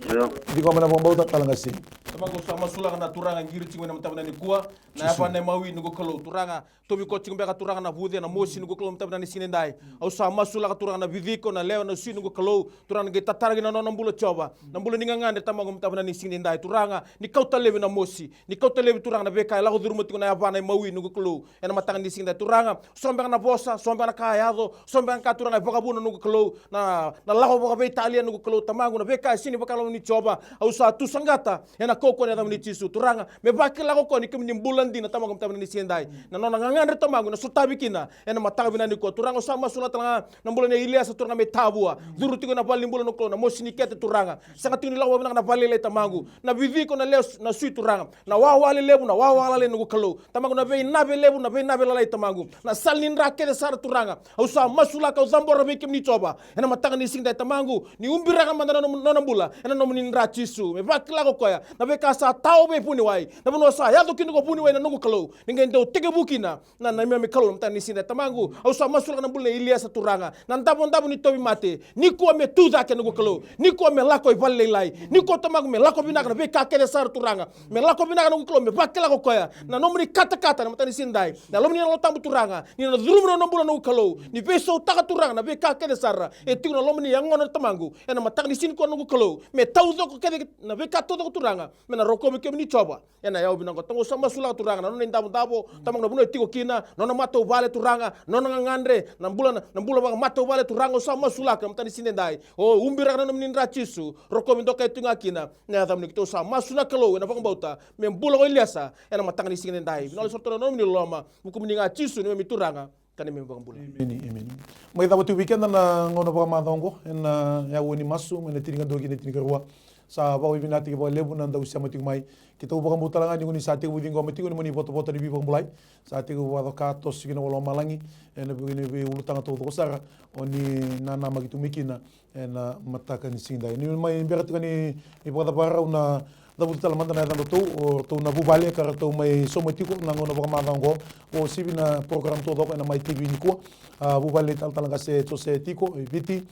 Io. Diko mai na vakabauta tale ga sini. Tamaqu sa masulaka na turaga qiri tiko mai na mataka vinaka nikua. Na yavana e mawi noqu Kalou turaga. Tovi ko tiko beka turaga na vuce na mosi noqu Kalou mataka vinaka ni siga nidai. Au sa masulaka turaga na viciko na lewa na sui noqu Kalou. Turaga na qai tatara kina na nona bula Jiova. Na bula ni gagadre tamaqu mataka vinaka ni siga nidai turaga. Ni kauta levi na mosi. Ni kauta levi turaga na veika e lako curuma tiko na yavana e mawi noqu Kalou. Ena mataka ni siga nidai turaga. So beka na vosa, so beka na ka yaco, so beka na ka turaga e vakavuna noqu Kalou, na, na lako vakaveitalia noqu Kalou tamaqu, na veika e sini vakalou ni Jiova, au sa tu saqata, ena kaukauwa ni yacamuni Jisu, turaga, me vakila ko koya ni kemuni bula dina tamaqu, tamaqu ni siga nidai, na nona gagadre tamaqu, na sotavi kina, ena mataka vinaka nikua, turaga au sa masulaka tale ga, na bula ni Iliasa turaga me Tavua, curu tiko ena vale ni bula noqu Kalou, na mosi ni kete turaga, sega tiko ni lako vakavinaka na vale lailai tamaqu, na viciko na lewa na sui turaga, na wawa lelevu, na wawa lalai noqu Kalou, tamaqu na veinave levu, na veinave lalai tamaqu. Na sala ni dra kece sara turaga. Au sa masulaka au cabora vei kemuni Jiova. Ena mataka ni siga nidai tamaqu. Ni ubiraka mada na nona bula. Ena nomuni dra Jisu. Me vakila ko koya. Na veika sa tao vei vuniwai. Na vanua sa yaco kina ko vuniwai na noqu Kalou. Ni qai dau tekivu kina. Na neimami Kalou na mataka ni siga nidai tamaqu. Au sa masulaka na bula ni Iliasa turaga. Na davodavo ni tauvimate. Nikua me tu cake noqu Kalou. Nikua me lako i vale lailai. Nikua tamaqu me lako vinaka na veika kece sara turaga. Me lako vinaka noqu Kalou, me vakila ko koya. Na nomuni katakata, na mataka ni siga nidai. Na lomuni na Yalo Tabu turaga. Ni na curuma na nona bula noqu Kalou. Ni veisautaka turaga, na veika kece sara. E tiko na lomuni yagona tamaqu. Ena mataka ni siga nikua noqu Kalou. Me taucoko kece na veika taucoko turaga. me na rokovi kemuni Jiova. Ena yau vinaka oqo, au sa masulaka Turaga na nona idavodavo, tamaqu, na vanua e tiko kina, na nona matavuvale Turaga, na nona gagadre, na bula, na bula vakamatavuvale Turaga, au sa masulaka ena mataka ni siga edaidai. O ubiraka na nomuni dra Jisu, rokovi dokai tu ga kina. Na yacamuni keitou sa masu na Kalou ena vakabauta, me bula o Iliesa ena mataka ni siga edaidai. Vinaka sara tu na nomuni loloma, vukumuni ga Jisu, neimami Turaga ka neimami iVakabula. Emeni, emeni. Mai cava tu vei keda na gauna vakamacawa oqo ena aua ni masu mai na tinikadua ki na tinikarua. Sa vakavinavinakataki vakalevu na dau sema tiko mai. Keitou vakabauta tale ga ni ko ni sa tekivu ciqoma tiko na nomuni votavota ni veivakabulai. Sa tekivu vakacoka toso ki na lomalagi ena vuku ni veiulutaga taucoko sara o ni nanamaki tu mai kina ena mataka ni siga edaidai. Niu mai bera tiko ni, ni vakacavarau na cavuti tale mada na yacadratou, o ratou na vuvale ka ratou mai sauma tiko na gauna vakamacawa oqo. O sivi na program taucoko ena Mai T V nikua. A, vuvale nei talatala qase Jose tiko e Viti.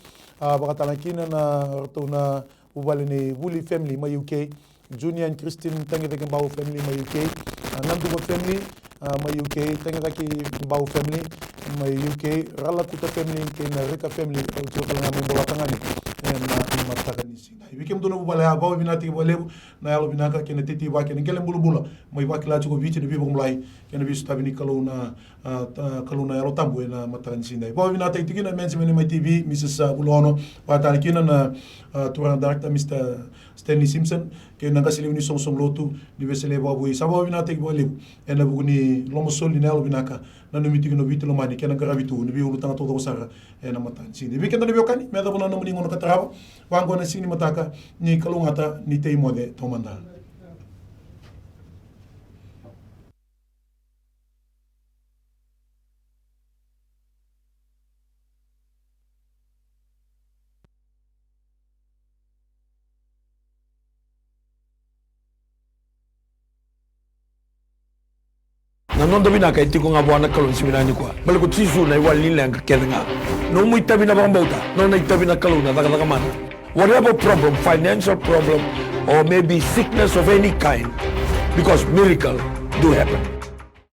A, vakatalega kina na ratou na vuvale nei Vuli family mai U K. Junior and Christine Tagicaki Bau family mai U K. A, Naduva family, a, mai U K. Tagicaki Bau family mai U K. Ralakuta family kei na Rika family, au tiko tale ga mai Bolatagane ena mataka ni siga edaidai. Vei kemudou na vuvale, a, vakavinavinakataki vakalevu na yalovinaka kei na teivaki, na qele bulabula mai vakila tiko o Viti na veivakabulai kei na veisotavi ni Kalou na, a, ta-, Kalou na Yalo Tabu ena mataka ni siga edaidai. Vakavinavinakataki tiko kina na management ni Mai T V, Mrs, a, Vulaono, vakatalega kina na, a, turaga director, Mr Stanley Simpson, kei na qase levu ni soqosoqo lotu ni Wesele vakavoui. Sa vakavinavinakataki vakalevu ena vuku ni lomasoli, na yalovinaka, na nanumi tiko na Viti lomani kei na qaravi tu ni veiulutaga taucoko sara ena mataka ni siga edaidai. Vei keda na veiwekani, me yacova na nomuni gauna ka tarava. Vaqo na siga ni mataka, ni kalougata, ni tei moce taumada. Na noda vinaka e tiko ga vua na Kalou ni siga vinaka nikua. Baleta ko Jisu na iwali ni leqa kece ga. Nomu itavi na vakabauta, nona itavi na Kalou na cakacaka mana. Whatever problem, financial problem, or maybe sickness of any kind, because miracle do happen.